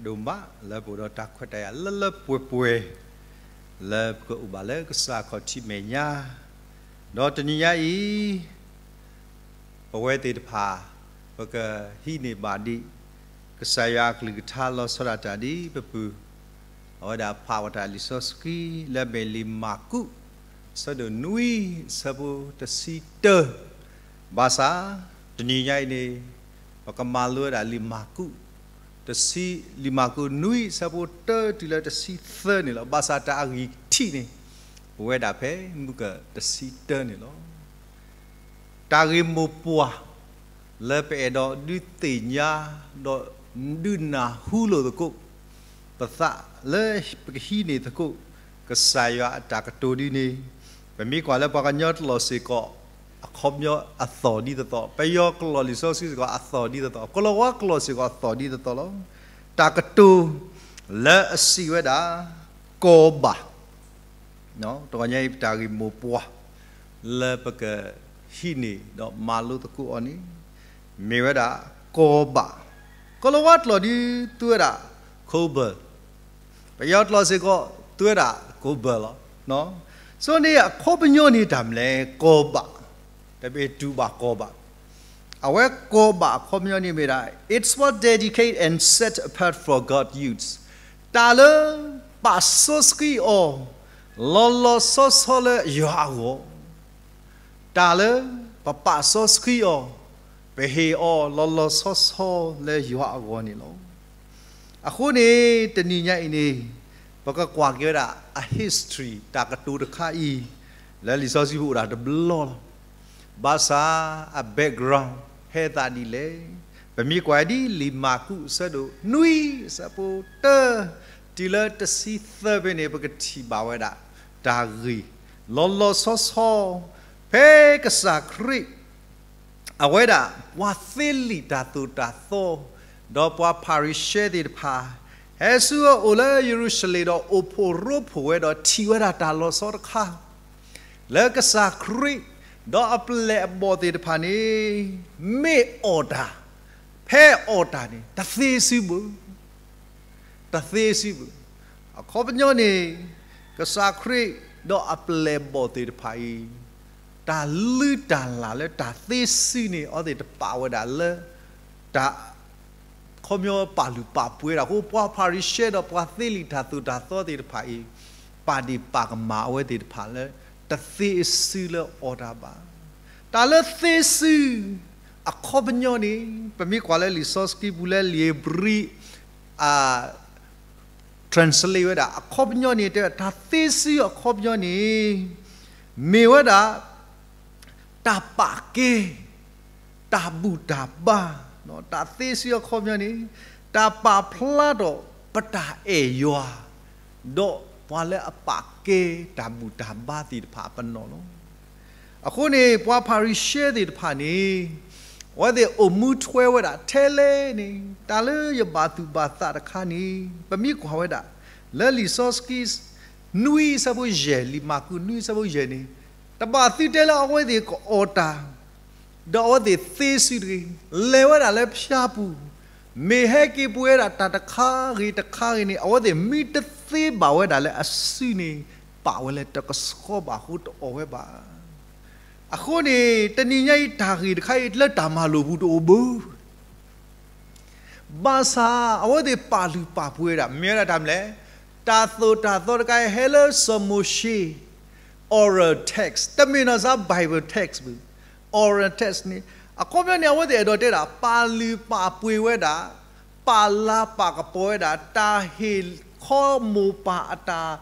ဒိၣ်မးလၢပအိၣ်ဒီးတၢ်ခွဲးတၢ်ယာ်လၢလၢပှဲၤပှဲၤ လၢပကအိၣ်ဘၣ်လၢကစၢ်ခီၣ်ထံးမဲာ်ညါ, ဒီးတနံၤညါအံၤ ပဝဲသ့ၣ်တဖၣ် ပကဟံးန့ၢ်ဘၣ်ဒံး ကစၢ်ယွၤအကလုၢ်ကထါလီၤဆီဒၣ်တၢ်ဒ်ပပုၢ် အဝဲဒၣ်ဖးဝဲတၢ်လံာ်စီဆှံ လၢအမ့ၢ်လံာ်မၢ်ကူး အဆၢဒိၣ်နွံ အဆၢဖိတဆံတၢ, ဘၣ်ဆၣ် တနံၤညါအံၤန့ၣ် ပကမၤလိဝဲဒၣ်လံာ်မၢ်ကူး တဆံ လံာ်မၢ်ကူးနွံ အဆၢဖိတၢတုၤလၢတဆံသၢန့ၣ်လီၤ. ဘၣ်ဆၣ်တၢ်အဂံၢ်ထံးန့ၣ် အိၣ်ဝဲဒၣ်ဖဲမုၢ်ကတဆံတၢန့ၣ်လီၤ. တၢ်ဂ့ၢ်မိၢ်ပှၢ် လၢပအဲၣ်ဒိးဒုးသ့ၣ်ညါ ဒီးဒုးနၢ်ဟူလိာ်သကိး ပသးလၢပကဟံးန့ၢ်သကိး ကစၢ်ယွၤအတၢ်ကတိၤဒ်န့ၣ်, ပမ့ၢ်ကွၢ်လၢပှၤကညီကျိာ်စ့ၢ်ကီး အခီပညီအသီၣ်ဒ်သိးသိး, ပယီၤကျိာ်လံာ်စီဆှံစ့ၢ်ကီးအသီၣ်ဒ်သိးသိး, ကလီၤဝါကျိာ်စ့ၢ်ကီးအသီၣ်ဒ်သိးသိးလီၤ. တၢ်ကတိၤလၢအစံးဝဲဒၣ် ကီဘၣ် တဂီၤညါအံၤ ပတၢ်ဂ့ၢ်မိၢ်ပှၢ် လၢပကဟံးန့ၢ်ဒီးမၤလိသကိးအီၤန့ၣ် မ့ၢ်ဝဲဒၣ် ကီဘၣ်. ကလီၤဝါကျိာ်ဒ် သူဝဲဒၣ် cobalt, ပယီၤကျိာ်စ့ၢ်ကီး သူဝဲဒၣ် cobalt လီၤ. ဆိန့ၣ်အခီပညီန့ၣ်တၢ်မနုၤလဲၣ် ကီဘၣ်, တမ့ၢ်တူၢ်ဘၣ်ကီဘၣ် အဝဲကီဘၣ်အခီပညီန့ၣ်မ့ၢ်ဒၣ် it's what dedicate and set apart for God use, တၢ်လၢပာ်စီဆှံအီၤ လီၤလီၤဆီဆီလၢယွၤအဂီၢ်, တၢ်လၢပပာ်စီဆှံအီၤ ပဟ့ၣ်အီၤလီၤလီၤဆီဆီလၢယွၤအဂီၢ်န့ၣ်လီၤ. အဃိန့ၣ် တနံၤညါအံၤန့ၣ် ပကကွၢ်က့ၤဝဲဒၣ်အ history တၢ်ကတိၤတခါအံၤ လၢလံာ်စီဆှံပူၤအိၣ်ဒၣ်တဘျီလီၤ. ဘၣ်ဆၣ်အ background ဟဲသးဒ်လဲၣ်, ပမ့ၢ်ကွၢ်ဒ်လံာ်မၢ်ကူးအဆၢဒိၣ်နွံ အဆၢဖိတၢ တုၤလၢတဆံသၢဖဲန့ၣ် ပကထံၣ်ဘၣ်ဝဲဒၣ် တၢ်ဂ့ၢ်လီၤလီၤဆီဆီ ဖဲကစၢ်ခရံာ် အဝဲဒၣ်ပှၤသ့လံာ်တၢ်သိၣ်တၢ်သီ ဒီးပှၤဖၤရံၤၡဲသ့ၣ်တဖၣ် ဟဲဆူအအိၣ်လၢယရူၤၡလ့ၣ် ဒီးအိၣ်ဖှိၣ်ရိဖှိၣ်ဝဲဒီးထံၣ်ဝဲဒၣ်တၢ်လီၤဆီတခါ လၢကစၢ်ခရံာ် ဒီးအပျဲၢ်အဘီၣ်သ့ၣ်တဖၣ်န့ၣ် မ့ၢ်အီၣ်တၢ်, ဖဲအီၣ်တၢ်န့ၣ် တသ့စုဘၣ် တသ့စုဘၣ်. အခီပညီန့ၣ် ကစၢ်ခရံာ်ဒီးအပျဲၢ်အဘီၣ်သ့ၣ်တဖၣ်အံၤ တၢ်လုၢ်တၢ်လၢ်လၢတၢ်သ့စုန့ၣ် အဝဲသ့ၣ်တပာ်ဝဲဒၣ်လၢ တၢ် ခီပညီပာ်လုၢ်ပာ်ပှ့ၤဝဲဒၣ်အဃိ ပှၤဖၤရံၤၡဲဒီးပှၤသ့လံာ်တၢ်သိၣ်တၢ်သီသ့ၣ်တဖၣ်အံၤ ပာ်ဒ့ၣ်ပာ်ကမၣ်အဝဲသ့ၣ်တဖၣ်လၢ တသ့စုလၢအီၣ်တၢ်ဘၣ်. တၢ်လၢသ့စု အခီပညီန့ၣ် ပမ့ၢ်ကွၢ်လၢလံာ်စီဆှံပူၤလၢလံာ်ဧ့ၤဘြံၤ translate ဝဲဒၣ် အခီပညီန့ၣ် တဲဝဲဒၣ် တၢ်သ့စုအခီပညီန့ၣ် မ့ၢ်ဝဲဒၣ် တၢ်ပာ်ကဲ တၢ်ဘူၣ်တၢ်ဘါ, တၢ်သ့စုအခီပညီန့ၣ် တၢ်ပာ်ဖျါထီၣ်ပတၢ်အဲၣ်ယွၤ ဒီးပှၤလၢအပာ်ကဲတၢ်ဘူၣ်တၢ်ဘါသ့ၣ်တဖၣ်အပနီၣ်လီၤ. အဃိန့ၣ် ပှၤဖၤရံၤၡဲသ့ၣ်တဖၣ်န့ၣ် အဝဲသ့ၣ်အိၣ်မူထွဲဝဲဒၣ်ထဲလဲၣ်န့ၣ် တၢ်လၢယဘၣ်သူၣ်ဘၣ်သးတခါန့ၣ် ပမ့ၢ်ကွၢ်ဝဲဒၣ် လၢလံာ်စီဆှံ နွံအဆၢဖိယဲၢ် လံာ်မၢ်ကူးနွံအဆၢဖိယဲၢ်န့ၣ် တဘၣ်သုတဲလၢအဝဲသ့ၣ်ကအီၣ်တၢ် ဒီးအဝဲသ့ၣ်သ့စုတဂ့ၤ, လဲၤဝဲဒၣ်လၢဖၠါပူၤ, မ့ၢ်ဟဲက့ၤပှ့ၤဝဲဒၣ်တၢ်တခါဂ့ၤတခါဂ့ၤန့ၣ် အဝဲသ့ၣ်မ့ၢ်တသ့ဘၣ်ဝဲဒၣ်လၢအစုန့ၣ် ပာ်ဝဲလၢတကဆှီဘၣ်အဃိတအီၣ်ဝဲဘၣ်. အဃိန့ၣ် တနံၤညါအံၤတၢ်ဂ့ၢ်တခါအံၤလၢတၢ်မၤလိာ်ပူၤတအိၣ်ဘၣ် ဘၣ်ဆၣ်အဝဲသ့ၣ်ပာ်လုၢ်ပာ်ပှ့ၤဝဲဒၣ် မ့ၢ်ဝဲဒၣ်တၢ်မနုၤလဲၣ်, တၢ်သိၣ်တၢ်သီတခါအံၤဟဲလၢစီၤမိၤၡ့ oral text တမ့ၢ်နီၢ်စၢ် Bible text ဘၣ်, oral text န့ၣ် အခီပညီန့ၣ် အဝဲသ့ၣ်အဲၣ်ဒိးတဲဒၣ် ပာ်လုၢ်ပာ်ပှ့ၤဝဲဒၣ်, ပာ်လၤပာ်ကပီၤဝဲဒၣ် တၢ်ဟ့ၣ်ခီမိၢ်ပၢ်အတၢ်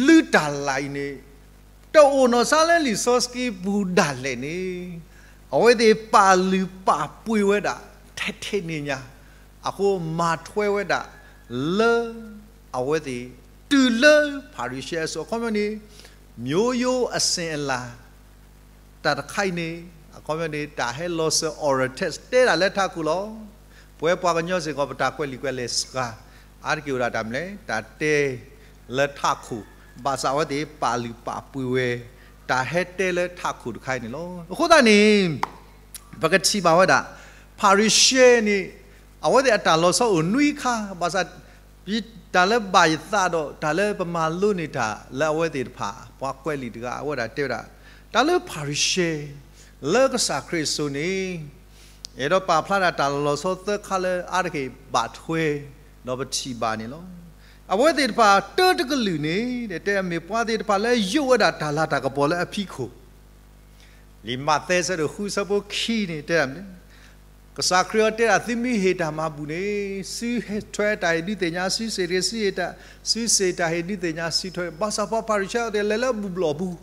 လုၢ်တၢ်လၢ်အံၤန့ၣ် တအိၣ်နီၢ်စၢ်လၢလံာ်စီဆှံပူၤဒၣ်လဲာ်န့ၣ် အဝဲသ့ၣ်ပာ်လုၢ်ပာ်ပှ့ၤဝဲဒၣ် ထဲထဲန့ၣ်ညါ အဃိမၤထွဲဝဲဒၣ်လၢ အဝဲသ့ၣ် တုၤလၢဖၤရံၤၡဲအစိၤ အခီပညီန့ၣ် မျိုးရိုးအစဉ်အလာ တၢ်တခါအံၤန့ၣ် အခီပညီန့ၣ် တၢ်ဟဲလီၤစၢၤ oral text တဲဒၣ်လၢထးခိၣ်လီၤ. ပဝဲပှၤကညီစ့ၢ်ကီး ပတၢ်ကွဲးလံာ်ကွဲးလဲၢ်စှၤ အါတက့ၢ်အိၣ်ဒၣ်တၢ်မနုၤလဲၣ် တၢ်တဲလၢထးခိၣ်, ဘၣ်ဆၣ်အဝဲသ့ၣ်ပာ်လုၢ်ပာ်ပှ့ၤဝဲ တၢ်ဟဲတဲလၢထးခိၣ်တခါအံၤန့ၣ်လီၤ. အဃိသတးန့ၣ် ပကထံၣ်ဘၣ်ဝဲဒၣ် ဖၤရံၤၡဲန့ၣ် အဝဲသ့ၣ်အတၢ်လီၤဆီအိၣ်နွံခါ, ဘၣ်ဆၣ် တၢ်လၢဘၣ်ယသးဒီး တၢ်လၢပမၤလိန့ၢ်တၢ်လၢအဝဲသ့ၣ်တဖၣ် ပှၤကွဲးလံာ်တဂၤ အဝဲဒၣ်တဲဝဲဒၣ်, တၢ်လၢဖၤရံၤၡဲ လၢကစၢ်ခရံာ်အစိၤန့ၣ် အဲၣ်ဒိးပာ်ဖျါဒၣ်တၢ်လီၤဆီသၢခါလၢအါတက့ၢ်ဘၣ်ထွဲ ဒီးပထံၣ်ဘၣ်န့ၣ်လီၤ. အဝဲသ့ၣ်တဖၣ်တၢတကလုာ်န့ၣ် တဲမ့ၢ်ပှၤသ့ၣ်တဖၣ်လၢယိးဝဲဒၣ်တၢ်လၤတၢ်ကပီၤလၢအဖံးခိၣ် လံာ်မးသဲဆၢဒိၣ်ဃုဆၢဖိခံန့ၣ် တဲဒၣ်မနုၤလဲၣ်, ကစၢ်ခရံာ်အီၤတဲဒၣ် သုမ့ၢ်ဟ့ၣ်တၢ်မၤဘူၣ်န့ၣ် စုထွဲတၢ်ဟ့ၣ်ဒုးသ့ၣ်ညါ စုစ့ၣ်တ့ၢ် စုဟ့ၣ်တၢ် စုစ့ၣ်တၢ်ဟ့ၣ်ဒုးသ့ၣ်ညါ စုထွဲ, ဘၣ်ဆၣ်ပှၤဖၤရံၤၡဲအီၤသ့ၣ်လဲၤလၢဘူၣ်ဘျီၣ်ပူၤ,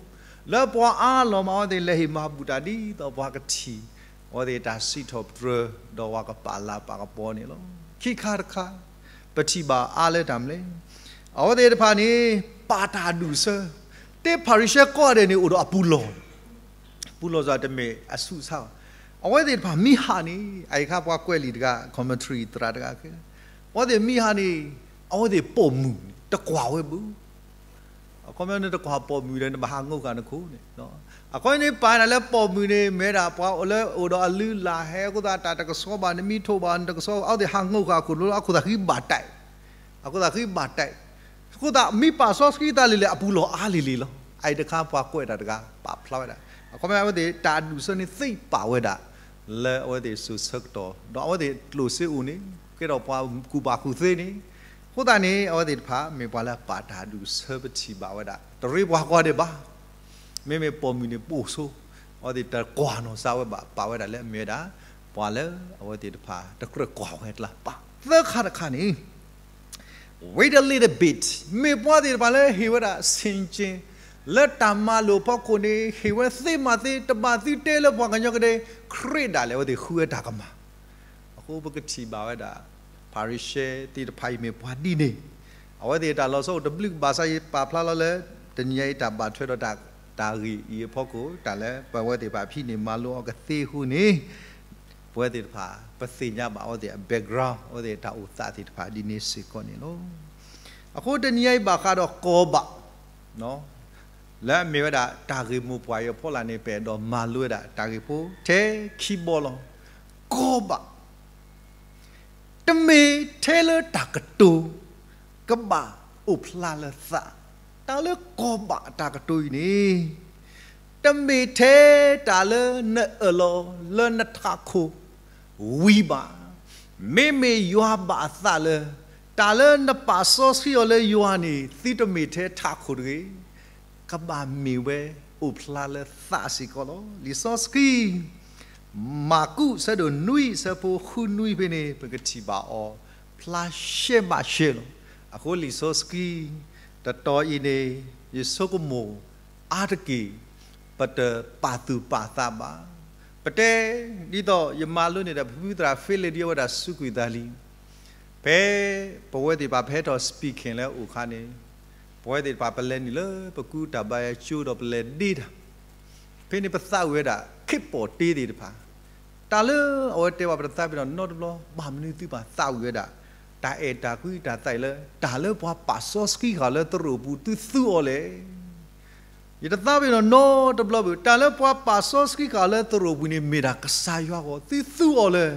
လၢပှၤအါလီၤမး အဝဲသ့ၣ်လဲၤဟ့ၣ်မၤဘူၣ်တၢ်ဒ်သိးပှၤကထံၣ် အဝဲသ့ၣ်တၢ်စံးထီၣ်ပတြၢၤ ဒီးပှၤကပာ်လၤပာ်ကပီၤန့ၣ်လီၤ. ခံခါတခါ ပထံၣ်ဘၣ်အါလၢတၢ်မနုၤလဲၣ်, အဝဲသ့ၣ်တဖၣ်န့ၣ် ပာ်တၢ်ဒူၣ်ဆၢ, တဲဖၤရံၤၡဲကိးဂၤဒဲးန့ၣ် အိၣ်ဒီးအပူၤလီၢ် ပူၤလီၢ်စ့ၢ်တမ့ၢ်အဆူးအဆါဘၣ်. အဝဲသ့ၣ်တဖၣ်မ့ၢ်ဟးန့ၣ် အအံၤအခါပှၤကွဲးလံာ်တဂၤ commentary သရၣ်တဂၤကဲ, အဝဲသ့ၣ်မ့ၢ်ဟးန့ၣ် အဝဲသ့ၣ်ပိာ်မုၣ်န့ၣ် တကွၢ်ဝဲဘူး, အခီပညီန့ၣ် တကွၢ်ပိာ်မုၣ်ဒီး နဘၣ်ဟးငိးဃာ်နခိၣ်န့ၣ်, အခီပညီန့ၣ် ပာ်နၤလၢပိာ်မုၣ်န့ၣ် မ့ၢ်ဒၣ်ပှၤအိၣ်လၢအိၣ်ဒီးအလုၢ်အလၢ် ဟဲအဃိသတး တၢ်တကဆှီဘၣ် နမ့ၢ်ထိၣ်ဘၣ် နတကဆှီ, အဝဲသ့ၣ်ဟးငိးဃာ်ခိၣ်လိလၢ အခိၣ်သးဃံဘၣ်တဲာ် အခိၣ်သးဃံဘၣ်တဲာ်, အဃိသတးမ့ၢ်ပာ်စီဆှံသးလံလဲၣ် အပူၤလီၢ်အါလံလံလီၤ. အအံၤတခါပှၤကွဲးတၢ်တဂၤ ပာ်ဖျါဝဲဒၣ်, အခီပညီအဝဲသ့ၣ်တၢ်အဒူၣ်ဆၢန့ၣ်သ့ပာ်ဝဲဒၣ် လၢအဝဲသ့ၣ်စိၤဆၢကတီၢ် ဒီးအဝဲသ့ၣ်ကျိၣ်စ့အိၣ်န့ၣ် ကဲထီၣ်ပှၤကူၣ်ဘၣ်ကူၣ်သ့န့ၣ်, အဃိသတးန့ၣ် အဝဲသ့ၣ်တဖၣ်မ့ၢ်ပှၤလၢပာ်တၢ်ဒူၣ်ဆၢပထံၣ်ဘၣ်ဝဲဒၣ် တရ့ပှၤကိးဂၤဒဲးဘၣ် မ့မ့ၢ်ပိာ်မုၣ်န့ၣ်ပိာ်ဆိ, အဝဲသ့ၣ်တကွၢ်နီၢ်စါဝဲဘၣ် ပာ်ဝဲဒၣ်လၢအမ့ၢ်ဝဲဒၣ် ပှၤလၢအဝဲသ့ၣ်တဖၣ်တကြၢးကွၢ်ဝဲကျါပာ်. သၢခါတခါန့ၣ် wait a little bit မ့ၢ်ပှၤသ့ၣ်တဖၣ်လၢဟ့ၣ်ဝဲဒၣ်ဆင်ခြင် လၢတၢ်မၤလိာ်ဖီခိၣ်န့ၣ် ဟ့ၣ်ဝဲသ့မၤသ့ တဘၣ်သုတဲလၢပှၤကညီကဒဲ ခရံာ်ဒၣ်လဲာ် အဝဲသ့ၣ်ဃုဝဲတၢ်ကမၣ် အဃိပကထံၣ်ဘၣ်ဝဲဒၣ် ဖၤရံၤၡဲသ့ၣ်တဖၣ်အံၤမ့ၢ်ပှၤဒ်န့ၣ်, အဝဲသ့ၣ်တၢ်လီၤဆီအိၣ်တဘျုးဘၣ်ဆၣ်ယပာ်ဖျါလီၤလၢ တနံၤညါအံၤတၢ်ဘၣ်ထွဲဒီးတၢ်ဂ့ၢ်အံၤအဖီခိၣ် တၢ်လၢပဝဲသ့ၣ်တဖၣ်ဖဲန့ၣ်မၤလိအီၤကသ့အဃိန့ၣ် ပဝဲသ့ၣ်တဖၣ် ပသ့ၣ်ညါဘၣ်အဝဲသ့ၣ်အ background အဝဲသ့ၣ်တၢ်အိၣ်သးသ့ၣ်တဖၣ်ဒ်န့ၣ်စ့ၢ်ကီးန့ၣ်လီၤ. အဃိတနံၤညါအံၤဘၣ်ဃးဒီးကီဘၣ် လၢအမ့ၢ်ဝဲဒၣ်တၢ်ဂ့ၢ်မိၢ်ပှၢ်အံၤအဖီလာ်န့ၣ် ပအဲၣ်ဒိးမၤလိဝဲဒၣ်တၢ်ဂ့ၢ်ဖိထဲခံဘီလီၤ. ကီဘၣ် တမ့ၢ်ထဲလၢတၢ်ကတိၤ ကဘၣ်အိၣ်ဖျါလၢသး, တၢ်လၢကီဘၣ်အတၢ်ကတိၤအံၤန့ၣ် တမ့ၢ်ထဲတၢ်လၢနအၢၣ်လီၤလၢနထးခိၣ်ဝံၤဘၣ်. မ့မ့ၢ်ယွၤဘၣ်အသးလၢ တၢ်လၢနပာ်စီဆှံအီၤလၢယွၤန့ၣ် သုတမ့ၢ်ထဲထးခိၣ်တဂ့ၤ ကဘၣ်မ့ၢ်ဝဲအိၣ်ဖျါလၢသးစ့ၢ်ကီးလီၤ. လံာ်စီဆှံ မၢ်ကူး ဆၢဒိၣ်နွံ ဆၢဖိဃုနွံ ဖဲန့ၣ် ပကထံၣ်ဘၣ်အီၤ ဖျါရှဲဘၣ်ရှဲလီၤ. အဃိလံာ်စီဆှံ တတီၤအံၤန့ၣ် ယဆိကမိၣ် အါတက့ၢ် ပတပာ်သူၣ်ပာ်သးဘၣ်. ပတဲ ဒ်သိးယမၤလိန့ၢ်ဒီး ပဖုသရၣ် Philip ဒ်အဝဲဒၣ်စူးကွံာ်သးလံ ဖဲပဝဲသ့ၣ်တဖၣ် ပဟဲထီၣ် speaking လၢအအိၣ်အခါန့ၣ် ပဝဲသ့ၣ်တဖၣ် ပလဲၤနုာ်လၢပကူတၢ်ဘါယွၤကၠိဒီး ပလဲၤဒ့တၢ်, ဖဲန့ၣ်ပသးဝံၣ်ဝဲဒၣ် ခ့ပီၣ်တ့သ့ၣ်တဖၣ်, တၢ်လၢအဝဲတဲဘၣ် ပတသးပ့ၤနီၣ်နီတဘျီ, ဘၣ်မနုၤသုဘၣ်သးဝံၣ်ဝဲဒၣ် တၢ်အဲၣ်တၢ်ကွံတၢ်သးအံၤလၢ တၢ်လၢပှၤပာ်စီဆှံဃာ်လၢသရိာ်ပူၤ သုသူအီၤလဲၣ်. ယတသးပ့ၤနီၣ်နီတဘျီဘၣ်, တၢ်လၢပှၤပာ်စီဆှံဃာ်လၢသရိာ်ပူၤန့ၣ် မ့ၢ်ဒၣ်ကစၢ်ယွၤအဂီၢ်, သုသူအီၤလၢ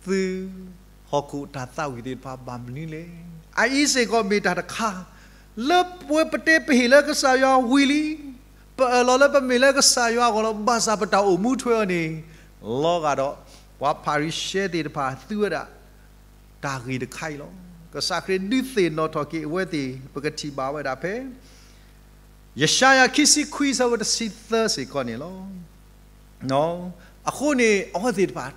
သုဟီၣ်ခိၣ်တၢ်သးဝံၣ်သ့ၣ်တဖၣ် ဘၣ်မနုၤလဲၣ်. အအံၤစ့ၢ်ကီးမ့ၢ်တၢ်တခါ လၢပဝဲပတဲပဟ့ၣ်လၢကစၢ်ယွၤဝံၤလံ, ပအၢၣ်လီၤလၢပမ့ၢ်လၢကစၢ်ယွၤအဂီၢ်လီၤ, ဘၣ်ဆၣ်ပတၢ်အိၣ်မူထွဲအီၤန့ၣ် လီၤဂာ်ဒီး ပှၤဖၤရံၤၡဲသ့ၣ်တဖၣ်သူဝဲဒၣ် တၢ်ဂ့ၢ်တခါအံၤလီၤ. ကစၢ်ခရံာ်ဒုးသ့ၣ်နီၣ်ထီၣ်က့ၤအဝဲသ့ၣ် ပကထံၣ်ဘၣ်ဝဲဒၣ်ဖဲ ယၡါယၤခံဆံခွံ ဆၢဖိတဆံသၢစ့ၢ်ကီးန့ၣ်လီၤ. အဃိန့ၣ် အဝဲသ့ၣ်တဖၣ်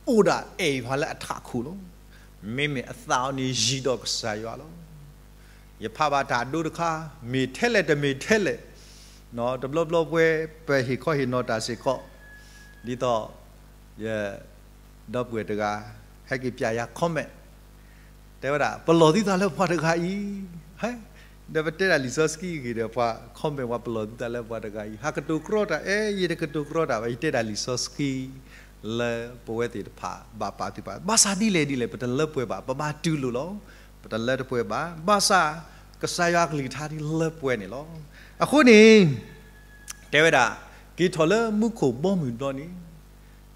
အိၣ်ဒၣ်အဲၣ်ယွၤလၢအထးခိၣ်လီၤ. မ့မ့ၢ်အသးအီၤန့ၣ်ယံၤဒီးကစၢ်ယွၤလီၤ. ယဖးဘၣ်တၢ်ဒိတခါ မ့ၢ်ထဲလဲၣ်တမ့ၢ်ထဲလဲၣ်, တဘျီဘျီပဝဲ ပဟ့ၣ်ခီဟ့ၣ်နီၤတၢ်စ့ၢ်ကီး, ဒ်သိး ယ ဒီပုၢ်ဝဲၢ်တဂၤ ဟဲက့ၤပျးယၤ comment တဲဝဲဒၣ် ပလီၢ်သုသးလၢပှၤတဂၤအံၤ, ဒီးပတဲဒၣ်လံာ်စီဆှံဂ့ၢ်ဒီး ပှၤ comment ပှၤပလီၢ်သုသးလၢပှၤတဂၤအံၤ ဟးကတိၤကြီတၢ်, အဲ ယတကတိၤကြီတၢ်ဘၣ်, ယတဲဒၣ်လံာ်စီဆှံ လၢပဝဲသ့ၣ်တဖၣ် ဘၣ်ပာ်သုပာ်, ဘၣ်ဆၣ်ဒ်လဲၣ်ဒ်လဲၣ် ပတလၢပှဲၤဘၣ်, ပဘၣ်တူၢ်လိာ်လီၤ, ပတလၢတပှဲၤဘၣ်, ဘၣ်ဆၣ် ကစၢ်ယွၤအကလုၢ်ကထါဒ်လၢပှဲၤန့ၣ်လီၤ. အဃိန့ၣ် တဲဝဲဒၣ် က့ၤထီၣ်လၢမူခိၣ်ဘီမုၢ်ဘျီန့ၣ်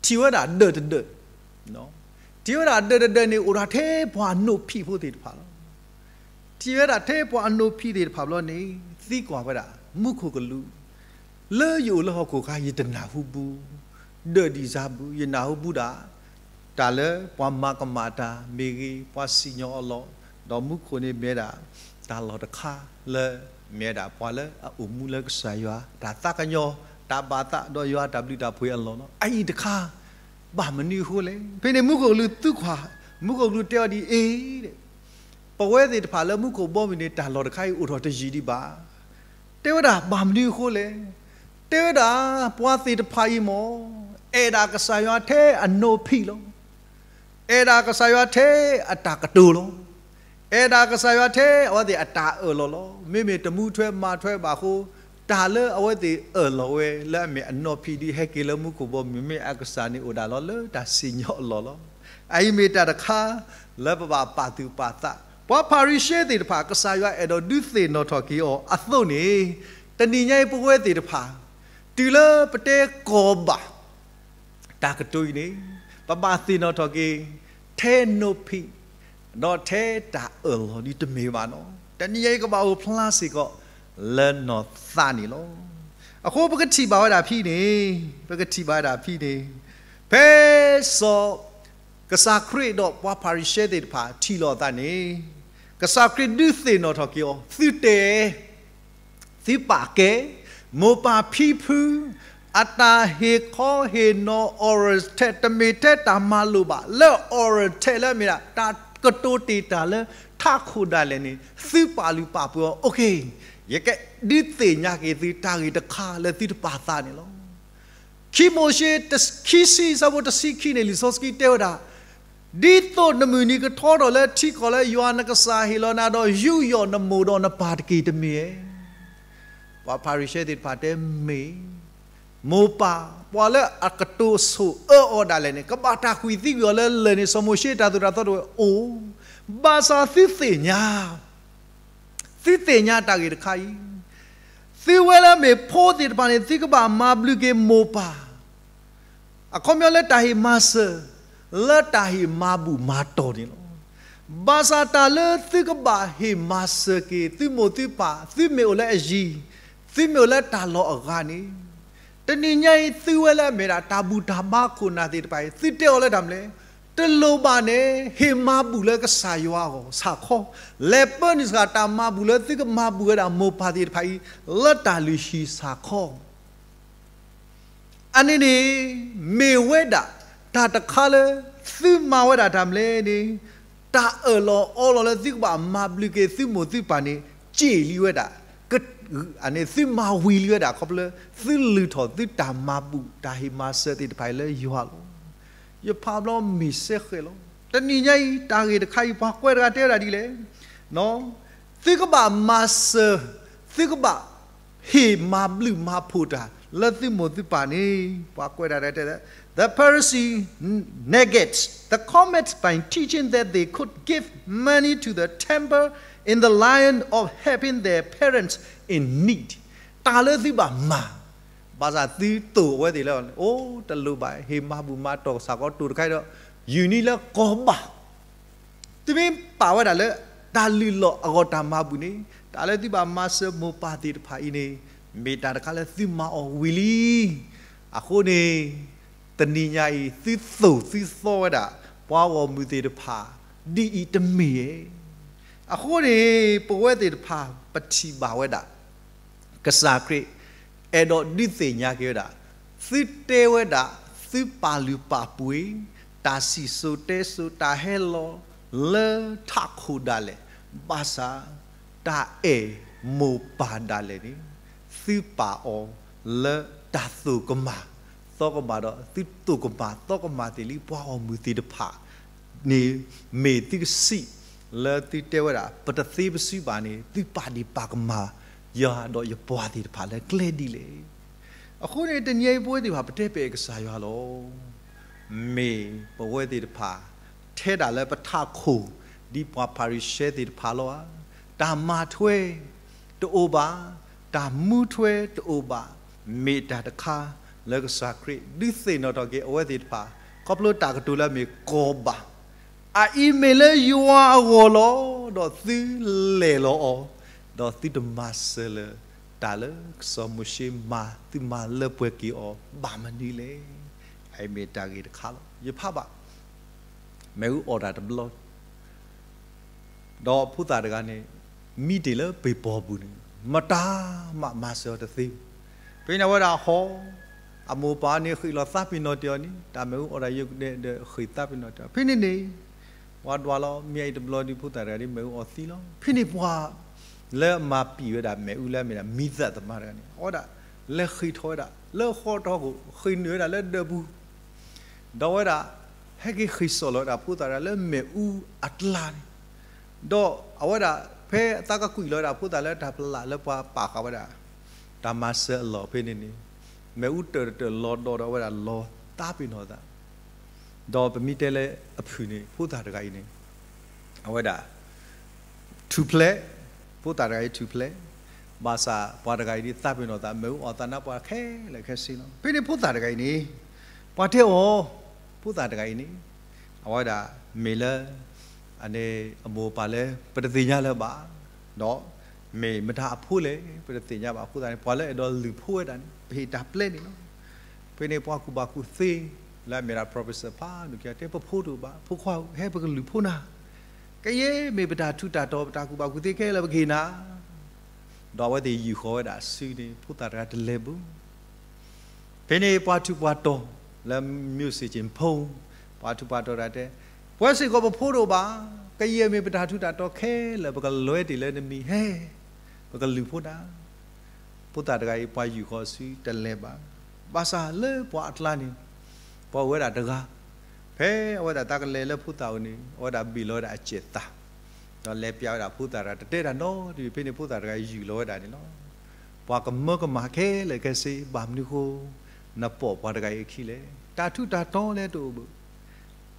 ထံၣ်ဝဲဒၣ်ဒၢးတဒၢး, ထံၣ်ဝဲဒၣ်ဒၢးတဒၢးန့ၣ် အိၣ်ဒၣ်ထဲပှၤအနိးဖံးဖိသ့ၣ်တဖၣ်လီၤ. ထံၣ်ဝဲဒၣ်ထဲပှၤအနိးဖံးသ့ၣ်တဖၣ်ဘျီန့ၣ် သံကွၢ်ဝဲဒၣ် မူခိၣ်ကလူး, လၢယအိၣ်လၢဟီၣ်ခိၣ်အခါ ယတနၢ်ဟူဘူး, ဒၢးဒံၣ်စၢ်ဘူး, ယနၢ်ဟူဘူးဒၣ် တၢ်လၢပှၤမၤကမၣ်တၢ်မ့ၢ်ဂ့ၤ, ပှၤစံၣ်ညီၣ်အလီၢ်, ဒီးမူခိၣ်န့ၣ်မ့ၢ်ဒၣ် တၢ်လီၢ်တခါလၢ မ့ၢ်ဝဲဒၣ်ပှၤလၢအအိၣ်မူလၢကစၢ်ယွၤ တၢ်သးကညီၤ, တၢ်ဘၣ်သးဒီးယွၤတၢ်ဘျုးတၢ်ဖှိၣ်အလီၢ်လီၤ. အအံၤတခါ ဘၣ်မနုၤအဃိလဲၣ်. ဖဲန့ၣ်မူခိၣ်ကလူးသံကွၢ်, မူခိၣ်ကလူးတဲအီၤဒ်အံၤ, ပဝဲသ့ၣ်တဖၣ်လၢမူခိၣ်ဘီမုၢ်န့ၣ် တၢ်လီၢ်တခါအံၤအိၣ်ထီၣ်တယံာ်ဒံးဘၣ်. တဲဝဲဒၣ်ဘၣ်မနုၤအဃိလဲၣ်. တဲဝဲဒၣ် ပှၤသ့ၣ်တဖၣ်အံၤမ့ၢ် အဲၣ်ဒၣ်ကစၢ်ယွၤထဲအနိးဖံးလီၤ. အဲၣ်ဒၣ်ကစၢ်ယွၤထဲအတၢ်ကတိၤလီၤ. အဲၣ်ဒၣ်ကစၢ်ယွၤထဲအဝဲသ့ၣ်အတၢ်အၢၣ်လီၤလီၤ. မ့မ့ၢ်တမူထွဲမၤထွဲဘၣ်အဃိ တၢ်လၢအဝဲသ့ၣ်အၢၣ်လီၤဝဲလၢအမ့ၢ်အနိးဖံးဒ်ဟဲက့ၤလၢမူခိၣ်ဘီမုၢ် မ့ၢ်အကစၢ်န့ၣ်အိၣ်ဒၣ်လီၤလၢတၢ်စံၣ်ညီၣ်အလီၢ်လီၤ. အအံၤမ့ၢ်တၢ်တခါ လၢပဘၣ်ပာ်သူၣ်ပာ်သး, ပှၤဖၤရံၤၡဲသ့ၣ်တဖၣ် ကစၢ်ယွၤအဲၣ်ဒိးဒုးသ့ၣ်နီၣ်ထီၣ်က့ၤအီၤအသိးန့ၣ်, တနံၤညါအံၤပဝဲသ့ၣ်တဖၣ် တုၤလၢပတဲကီၢ်ဘၣ် တၢ်ကတိၤအံၤန့ၣ် ပဘၣ်သ့ၣ်နီၣ်ထီၣ်က့ၤ ထဲနိးဖံး ဒီးထဲတၢ်အၢၣ်လီၤဒ်တမ့ၢ်ဘၣ်နီၤ. တနံၤညါအံၤကဘၣ်အိၣ်ဖျါစ့ၢ်ကီး လၢနီၢ်သးန့ၣ်လီၤ. အဃိပကထံၣ်ဘၣ်ဝဲဒၣ်ဖဲန့ၣ်, ပကထံၣ်ဘၣ်ဝဲဒၣ်ဖဲန့ၣ်, ဖဲစီၤ ကစၢ်ခရံာ်ဒီးပှၤဖၤရံၤၡဲသ့ၣ်တဖၣ်ထံၣ်လိာ်အသးန့ၣ်, ကစၢ်ခရံာ်ဒုးသ့ၣ်နီၣ်ထီၣ်က့ၤအီၤ, သုတဲ သုပာ်ကဲ မိၢ်ပၢ်ဖံဖု အတၢ်ဟ့ၣ်ခီဟ့ၣ်နီၤ oral test တမ့ၢ်ထဲတၢ်မၤလိာ်ဘၣ်, လၢ oral test လၢအမ့ၢ်ဒၣ် တၢ်ကတိၤတ့ၢ်တၢ်လၢထးခိၣ်ဒၣ်လဲာ်န့ၣ် သုပာ်လုၢ်ပာ်ပှ့ၤအီၤ, OK, ယကဒုးသ့ၣ်ညါက့ၤသုတၢ်ဂ့ၢ်တခါလၢသုတပာ်သးန့ၣ်လီၤ. ခံမိၤၡ့ ခံဆံ ဆၢဖိတဆံခံန့ၣ် လံာ်စီဆှံတဲဝဲဒၣ်, ဒ်သိးနမုၢ်နံၤကထီထီၣ်လၢထံကီၢ်လၢယွၤနကစၢ်ဟ့ၣ်လီၤနၤဒီး ယူးယီၣ်နမိၢ်ဒီးနပၢ်တက့ၢ်တမ့ၢ်ဧါ. ပှၤဖၤရံၤၡဲသ့ၣ်တဖၣ်တဲမ့ၢ်, မိၢ်ပၢ် ပှၤလၢအကတိၤဆိၣ်အၢအီၤဒၣ်လဲာ်န့ၣ် ကဘၣ်တၢ်ကွံာ်သံကွံာ်အီၤလၢလၢၢ်န့ၣ် စီၤမိၤၡ့တၢ်သိၣ်တၢ်သီတဝဲအိၣ်, ဘၣ်ဆၣ်သုသ့ၣ်ညါ သုသ့ၣ်ညါတၢ်ဂ့ၢ်တခါအံၤ, သုဝဲလၢအမ့ၢ်ဖိသ့ၣ်တဖၣ်န့ၣ် သုကဘၣ်မၤဘျုးက့ၤမိၢ်ပၢ်, အခီပညီလၢတၢ်ဟ့ၣ်မၤစၢၤ, လၢတၢ်ဟ့ၣ်မၤဘူၣ်မၤတီၢ်န့ၣ်လီၤ. ဘၣ်ဆၣ်တၢ်လၢသုကဘၣ်ဟ့ၣ်မၤစၢၤက့ၤ သုမိၢ်သုပၢ်, သုမ့ၢ်အိၣ်လၢအယံၤ, သုမ့ၢ်အိၣ်လၢတၢ်လီၢ်အဂၤန့ၣ်, တနံၤညါအံၤ သုဝဲလၢအမ့ၢ်ဒၣ်တၢ်ဘူၣ်တၢ်ဘါခိၣ်နၢ်သ့ၣ်တဖၣ်အံၤ သုတဲအီၤလၢတၢ်မနုၤလဲၣ်, တလိၣ်ဘၣ်န့ၣ် ဟ့ၣ်မၤဘူၣ်လၢကစၢ်ယွၤအဂီၢ်ဆၣ်ခီ, လဲၤပၢနုာ်စှၤတၢ်မၤဘူၣ်လၢသုကမၤဘူၣ်ဝဲဒၣ်မိၢ်ပၢ်သ့ၣ်တဖၣ်အံၤ လၢတၢ်လုၢ်ဟံၣ်ဆၣ်ခီ အန့ၣ်န့ၣ် မ့ၢ်ဝဲဒၣ်တၢ်တခါလၢ သုမၤဝဲဒၣ်တၢ်မနုၤလဲၣ်န့ၣ်, တၢ်အၢၣ်လီၤအီလီၤလၢသုကဘၣ်မၤဘျုးက့ၤသုမိၢ်သုပၢ်န့ၣ် စ့ၢ်လံဝဲဒၣ်, န့ၣ် သုမၤဝံၤလံဝဲဒၣ် ခီဖျိလၢ သုလုၢ်ထီၣ်သုတၢ်မၤဘူၣ်တၢ်ဟ့ၣ်မၤစၢၤသ့ၣ်တဖၣ်အံၤလၢယွၤလီၤ. ယဖးဘျီမ့ၢ်စဲဃဲးလီၤ. တနံၤညါအံၤ တၢ်ဂ့ၢ်တခါအံၤ ပှၤကွဲးတဂၤတဲဝဲဒၣ်ဒ်လဲၣ် သုကဘၣ်မၤစၢၤ, သုကဘၣ်ဟ့ၣ်မၤဘျုးမၤဖှိၣ်တၢ်လၢသုမိၢ်သုပၢ်န့ၣ်, ပှၤကွဲးတၢ်တဲ, the Pharisee negates the comment by teaching that they could give money to the temple in the lieu of helping their parents in need. တၢ်လၢသုဘၣ်မၤ, ဘၣ်ဆၣ်သုတိၢ်အဝဲသ့ၣ်လၢ အိၣ်တလိၣ်ဘၣ် ဟ့ၣ်မၤဘူၣ်မၤတီၢ်ကစၢ်ခီတိၢ်တခါအံၤဒီး ယူၢ်နံၤလၢကီၢ်ဘၣ် သုမ့ၢ်ပာ်ဝဲဒၣ်လၢ တၢ်လုၢ်လီၢ်အဂီၢ်တၢ်မၤဘူၣ်န့ၣ်, တၢ်လၢသုဘၣ်မၤစၢၤမိၢ်ပၢ်သ့ၣ်တဖၣ်အံၤန့ၣ်, မ့ၢ်တၢ်တခါလၢသုမၤအီၤဝံၤလံ. အဃိန့ၣ်, တနံၤညါအံၤ သုသိၣ်သုသီဝဲဒၣ် ပှၤဂီၢ်မုၢ်သ့ၣ်တဖၣ် ဒ်အံၤတမ့ၢ်ဧါ. အဃိန့ၣ် ပဝဲသ့ၣ်တဖၣ် ပထံၣ်ဘၣ်ဝဲဒၣ် ကစၢ်ခရံာ် အဲၣ်ဒိးဒုးသ့ၣ်ညါက့ၤဝဲဒၣ်, သုတဲဝဲဒၣ်, သုပာ်လုၢ်ပာ်ပှ့ၤ, တၢ်စံၣ်စိၤတဲစိၤ တၢ်ဟဲလီၤလၢထးခိၣ်ဒၣ်လဲာ်, ဘၣ်ဆၣ် တၢ်အဲၣ်မိၢ်ပၢ်ဒၣ်လဲာ်န့ၣ်, သုပာ်အီၤလၢတၢ်သိၣ်ကမၣ်သီကမၣ်ဒီး သုသိၣ်ကမၣ်သီကမၣ်သ့ၣ်လံ ပှၤဂီၢ်မုၢ်သ့ၣ်တဖၣ်န့ၣ်, မ့ၢ်သုကစံးလၢသုတဲဝဲဒၣ် ပတသ့ပစုဘၣ်န့ၣ် သုပာ်ဒံးပာ်ကမၣ်ယၤဒီးယပှၤသ့ၣ်တဖၣ်လၢကျဲဒ်လဲၣ်. အဃိန့ၣ် တနံၤအံၤပဝဲသ့ၣ်တဖၣ် ပတဲပအဲၣ်ကစၢ်ယွၤလီၤ. မ့ၢ်ပဝဲသ့ၣ်တဖၣ် ထဲဒၣ်လၢပထးခိၣ် ဒ်ပှၤဖၤရံၤၡဲသ့ၣ်တဖၣ်လီၤဧါ. တၢ်မၤထွဲတအိၣ်ဘၣ်, တၢ်မူထွဲတအိၣ်ဘၣ်, မ့ၢ်တၢ်တခါလၢကစၢ်ခရံာ် ဒုးသ့ၣ်နီၣ်ထီၣ်က့ၤအဝဲသ့ၣ်တဖၣ် ခီဖျိတၢ်ကတိၤလၢအမ့ၢ်ကီၢ်ဘၣ် အအံၤမ့ၢ်လၢယွၤအဂီၢ်လီၤ. ဒီးသုလဲၤလီၤအီၤ, ဒီးသုတမၤစၢၤလၢၤ တၢ်လၢစီၤမိၤၡ့မၤသုမၤလၢပှဲၤက့ၤအီၤဘၣ်မနုၤလဲၣ်. အအံၤမ့ၢ်တၢ်ဂ့ၢ်တခါလီၤ. ယဖးဘၣ် မ့ၣ်အူအီၣ်တၢ်တဘျီ ဒီးဖိသၣ်တဂၤန့ၣ် မံတ့ၢ်လၢပ့ၤပီၤပူၤန့ၣ် မတၤမးမၤစၢၤအီၤတသ့. ဖဲန့ၣ်အဝဲဒၣ်ဟီၣ်, အမိၢ်ပၢ်န့ၣ်ဃ့ၣ်လီၤသးပ့ၤနီၣ်တ့ၢ်အီၤန့ၣ် တၢ်မ့ၣ်အူအီၣ်တၢ်ယိာ်ကဒဲဒီးဃ့ၣ်သးပ့ၤနီၣ်တ့ၢ်အီၤ. ဖဲန့ၣ်န့ၣ် ပှၤဒွးလီၤမ့ၢ်အံၤတဘျီဒုး ဖိသၣ်တဂၤဒ်မ့ၣ်အူအီၣ်သံလီၤ. ဖဲန့ၣ်ပှၤ လၢအမၤပံာ်ဝဲဒၣ်မ့ၣ်အူလၢအမ့ၢ်ဒၣ်မံသးသမါတဂၤန့ၣ် အဝဲဒၣ် လဲၤဃ့ၢ်ထီၣ်ဝဲဒၣ် လၢဃီထီၣ်ခိၣ် ဃ့ၢ်နုာ်ဝဲဒၣ်လၢဒၢးပူၤ ဒီးအဝဲဒၣ် ဟဲက့ၤဃ့ၢ်စိာ်လီၤဝဲဒၣ်ဖိသၣ်တဂၤလၢမ့ၣ်အူအကျါန့ၣ်, ဒီးအဝဲဒၣ် ဖဲအသးကကွံာ်လီၤဝဲဒၣ်ဖိသၣ်လၢတၢ်ပလၢ်လၢပှၤပာ်ဃာ်ဝဲဒၣ် တၢ်မၤစၢၤအလီၢ်ဖဲန့ၣ်န့ၣ် မ့ၣ်အူတၢၢ်တတၢၢ်လီၤဒီးဒီးအဝဲဒၣ်လီၤသးပ့ၤနီၣ်သး, ဒီးပမ့ၢ်တဲလၢအဖုၣ်န့ၣ် ဖိသၣ်တဂၤအံၤန့ၣ် အဝဲဒၣ် ထူၣ်ဖျဲး, ဖိသၣ်တဂၤအံၤထူၣ်ဖျဲး, ဘၣ်ဆၣ်ပှၤတဂၤအံၤဒ်သးပ့ၤနီၣ်သး မ့ၣ်အူအီၣ်သးနါပှၤခဲလၢာ်ခဲဆ့လီၤ. ဖဲန့ၣ်ဖိသၣ်တဂၤအံၤန့ၣ် ပှၤတဲအီၤ, ဖိသၣ်တဂၤအံၤန့ၣ် အဝဲဒၣ်မ့ၢ်လၢ အန့ၣ်အမိၢ်အပၢ်လၢ ပတသ့ၣ်ညါလၢၤဘၣ်, ဒီးမ့ၢ်မတၤအဖိလဲၣ် ပတသ့ၣ်ညါဘၣ်အဃိသတးန့ၣ် ပှၤလၢအဲၣ်ဒိးလုၢ်ဖိဝဲဒၣ်န့ၣ် ပဟ့ၣ်တၢ်ပျဲန့ၣ်လီၤ. ဖဲန့ၣ်ပှၤကူၣ်ဘၣ်ကူၣ်သ့ လၢအမ့ၢ်ဒၣ် professor ဖးဒိၣ်ခံဂၤတဲ ပဖိတအိၣ်ဘၣ်, ဖိခွါဧၢ ဟဲပကလုၢ်ဖိနၤ, ကယဲၢ်မ့ၢ်ပတၢ်ထူးတၢ်တီၤ ပတၢ်ကူၣ်ဘၣ်ကူၣ်သ့ခဲလၢာ်ပကဟ့ၣ်နၤ, ဒီးအဝဲသ့ၣ်ယူာ်ဃီၤဝဲဒၣ်အစုန့ၣ် ဖိသၣ်တဂၤတလဲၤဘၣ်. ဖဲန့ၣ်ပှၤထူးပှၤတီၤလၢ မျိုးစေ့ကျင်ဖုန်း, ပှၤထူးပှၤတီၤတဂၤတဲ, ပဝဲစ့ၢ်ကီးပဖိတအိၣ်ဘၣ်, ကယဲၢ်မ့ၢ်ပတၢ်ထူးတၢ်တီၤခဲလၢာ် ပကလဲၤတ့ၢ်လၢနမံၤဟဲ, ပကလုၢ်ဖိနၤ. ဖိသၣ်တဂၤအံၤ ပှၤယူာ်ဃီၤအစုတလဲၤဘၣ်. ဘၣ်ဆၣ်လၢပှၤအကျါန့ၣ် ပှၤအိၣ်ဝဲဒၣ်တဂၤ, ဖဲအဝဲဒၣ်သးကလဲၤလၢဖိသၣ်အအိၣ်န့ၣ် အဝဲဒၣ်ဘ့ၣ်လီၤဝဲဒၣ်အစဲးသး, ဒီးလဲၤပျးဝဲဒၣ်ဖိသၣ်တဂၤ တတဲတၢ်နီတမံၤ, ဖဲန့ၣ်ဖိသၣ်တဂၤယူာ်လီၤဝဲဒၣ်န့ၣ်လီၤ. ပှၤကမၢကမၣ်ခဲလၢာ်ခဲဆ့ ဘၣ်မနုၤဃိ နပိာ်ပှၤတဂၤအံၤအခံလဲၣ်. တၢ်ထူးတၢ်တီၤလၢတအိၣ်ဘၣ်,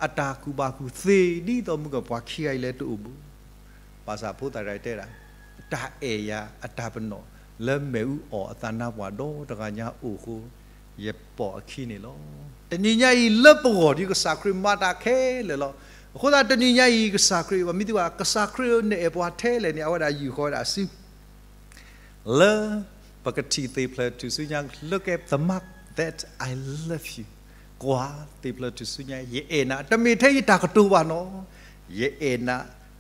အတၢ်ကူၣ်ဘၣ်ကူၣ်သ့ဒ်သိးမုၢ်ကပှၤခံဂၤအံၤလၢတအိၣ်ဘၣ်. ဘၣ်ဆၣ်ဖိသၣ်တဂၤတဲဒၣ်, တၢ်အဲၣ်ယၤအတၢ်ပနီၣ်လၢမ့ၣ်အူအီၣ်အသးနါပှၢ်ဒီတဂၤညါအိၣ်အဃိ ယပိာ်အခံန့ၣ်လီၤ. တနံၤညါအံၤလၢပဂီၢ်ဒီးကစၢ်ခရံာ်မၤတၢ်ခဲလၢာ်လီၤ. အဃိသတးတနံၤညါအံၤ ကစၢ်ခရံာ် ပမ့ၢ်သ့ၣ်ညါ ကစၢ်ခရံာ်န့ၣ်အဲၣ်ပှၤထဲလဲၣ်န့ၣ် အဝဲဒၣ်ယူာ်ဃီၤဝဲဒၣ်အစု လၢပကထံၣ်သ့ၣ်ဖျၢၣ်ထူၣ်စုညါ look at the mark that I love you, ကွၢ်သ့ၣ်ဖျၢၣ်ထူၣ်စုညါ ယအဲၣ်နၤ, တမ့ၢ်ထဲယတၢ်ကတိၤဘၣ်နီၤ, ယအဲၣ်နၤ,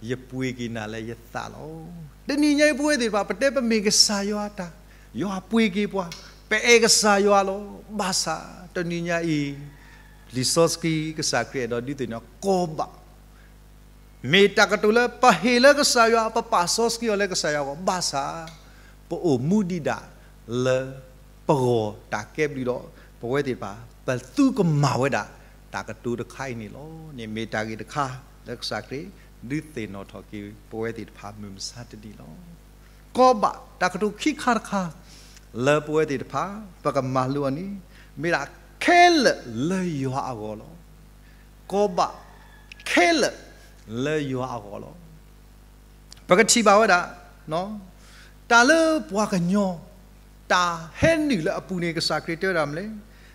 ယပှ့ၤက့ၤနၤလၢယသးလီၤ. တနံၤညါအံၤပဝဲသ့ၣ်တဖၣ် ပတဲပမ့ၢ်ကစၢ်ယွၤတၢ်, ယွၤပှ့ၤက့ၤပှၤ, ပအဲၣ်ကစၢ်ယွၤလီၤ. ဘၣ်ဆၣ်တနံၤညါအံၤ လံာ်စီဆှံကစၢ်ခရံာ်အဲၣ်ဒိးဒုးသ့ၣ်နီၣ် ကီဘၣ် မ့ၢ်တၢ်ကတိၤလၢပဟ့ၣ်လၢကစၢ်ယွၤ, ပပာ်စီဆှံအီၤလၢကစၢ်ယွၤအဂီၢ်, ဘၣ်ဆၣ် ပအိၣ်မူဒံးဒၣ်လၢပဂီၢ်တၢ်ကဲဘျုးဒီး ပဝဲသ့ၣ်တဖၣ် ပသူကမၤဝဲဒၣ် တၢ်ကတိၤတခါအံၤန့ၣ်လီၤ. န့ၣ်မ့ၢ်တၢ်ဂ့ၢ်တခါ လၢကစၢ်ခရံာ် ဒုးသ့ၣ်နီၣ်ထီၣ်က့ၤ ပဝဲသ့ၣ်တဖၣ်မုၢ်မဆါတနံၤလီၤ. ကီဘၣ်တၢ်ကတိၤခံခါတခါ လၢပဝဲသ့ၣ်တဖၣ် ပကမၤလိအီၤန့ၣ် မ့ၢ်ဒၣ်ခဲလၢာ်လၢယွၤအဂီၢ်လီၤ. ကီဘၣ်ခဲလၢာ်လၢယွၤအဂီၢ်လီၤ. ပကထံၣ်ဘၣ်ဝဲဒၣ် တၢ်လၢပှၤကညီ တၢ်ဟဲနုာ်လၢအပူၤန့ၣ် ကစၢ်ခရံာ်တဲဝဲဒၣ်မနုၤလဲၣ်.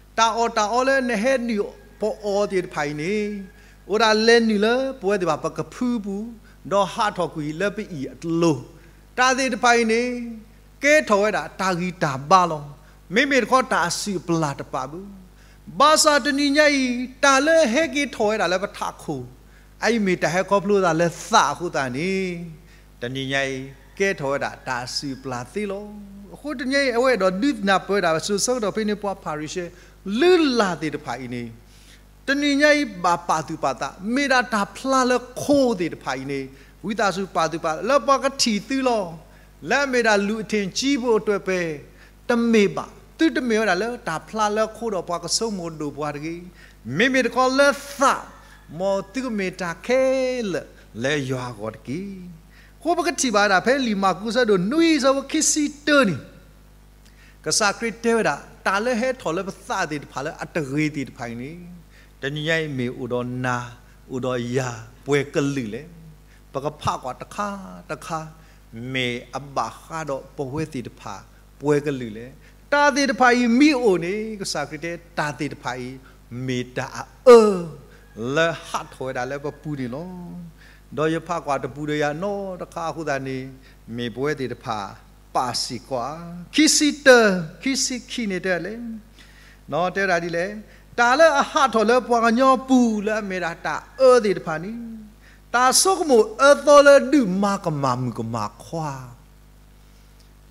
တၢ်အီၣ်တၢ်အီလၢနဟဲနုာ်ပအီၣ်သ့ၣ်တဖၣ်အံၤန့ၣ် အိၣ်ဒၣ်လဲၤနုာ်လၢပဝဲသ့ၣ်တဖၣ်ပကဖုပူၤ, ဒီးဟးထီၣ်ကွံာ်လၢပအံၣ်အလိၤ, တၢ်သ့ၣ်တဖၣ်အံၤန့ၣ် ကဲထီၣ်ဝဲဒၣ်တၢ်ဂံၢ်တၢ်ဘါလီၤ. မ့မ့ၢ်တခီတၢ်အစုၣ်အပျၢ်တပာ်ဘၣ်. ဘၣ်ဆၣ်တနံၤညါအံၤ တၢ်လၢဟဲက့ၤထီၣ်ဝဲဒၣ်လၢပထးခိၣ် အအံၤမ့ၢ်တၢ်ဟဲခီဖျိသးလၢသးအဃိသတးန့ၣ် တနံၤညါအံၤ ကဲထီၣ်ဝဲဒၣ်တၢ်စုၣ်ပျၢ်သ့လီၤ. အဃိတနံၤညါအံၤ အဝဲအဲၣ်ဒိးဒုးနၢ်ပၢၢ်ဝဲဒၣ် စိၤဆၢကတီၢ်ဖဲန့ၣ်ပှၤဖၤရံၤၡဲ လုၢ်လၢ်သ့ၣ်တဖၣ်အံၤန့ၣ် တနံၤညါအံၤဘၣ်ပာ်သူၣ်ပာ်သး မ့ၢ်ဒၣ်တၢ်ဖျါလၢခိသ့ၣ်တဖၣ်အံၤန့ၣ် ဝံသးစူၤပာ်သူၣ်ပာ်သးလၢပှၤကထံၣ်သုလီၤ. လၢအမ့ၢ်ဒၣ်လူၤအထင်ကြီးဖိအတြဲၤပဲ တမ့ၢ်ဘၣ်, သုတမ့ၢ်ဝဲဒၣ်လၢတၢ်ဖျါလၢခိဒီးပှၤကဆိကမိၣ်ဒိၣ်ပှၤတဂ့ၤ. မ့မ့ၢ်တခီလၢသး မ်သုကမ့ၢ်တၢ်ခဲလၢာ်လၢယွၤအဂီၢ်တက့ၢ်. အဃိပကထံၣ်ဘၣ်ဝဲဒၣ်ဖဲလံာ်မၢ်ကူးဆၢဒိၣ်နွံဆၢဖိခံဆံတၢန့ၣ် ကစၢ်ခရံာ်တဲဝဲဒၣ် တၢ်လၢဟဲထီၣ်လၢပသးသ့ၣ်တဖၣ်လၢအတဂ့ၤသ့ၣ်တဖၣ်အံၤန့ၣ် တနံၤညါအံၤမ့ၢ်အိၣ်ဒီးနၤ အိၣ်ဒီးယၤ ပှဲၤကလုာ်လဲၣ်. ပကဖးကွၢ်တခါတခါ မ့ၢ်အဘၣ်ဃးဒီးပဝဲသ့ၣ်တဖၣ် ပှဲၤကလုာ်လဲၣ်. တၢ်သ့ၣ်တဖၣ်အံၤမ့ၢ်အိၣ်န့ၣ် ကစၢ်ခရံာ်တဲ တၢ်သ့ၣ်တဖၣ်အံၤ မ့ၢ်တၢ်အအၢ လၢဟးထီၣ်ဝဲဒၣ်လၢပပူၤန့ၣ်လီၤ. ဒီးယဖးကွၢ်တပူၤဒီးယၤနီတခါအဃိသတးန့ၣ် မ့ၢ်ပဝဲသ့ၣ်တဖၣ်ပာ်စ့ၢ်ကီးဧါ. ခံဆံတၢ ခံဆံခံန့ၣ်တဲလဲၣ်, တဲဝဲဒၣ်ဒ်လဲၣ်, တၢ်လၢအဟးထီၣ်လၢပှၤကညီအပူၤလၢအမ့ၢ်ဒၣ်တၢ်အၢသ့ၣ်တဖၣ်န့ၣ် တၢ်ဆိကမိၣ်အၢသီလၢဒုးမၤကမၣ်မုၣ်ကမၣ်ခွါ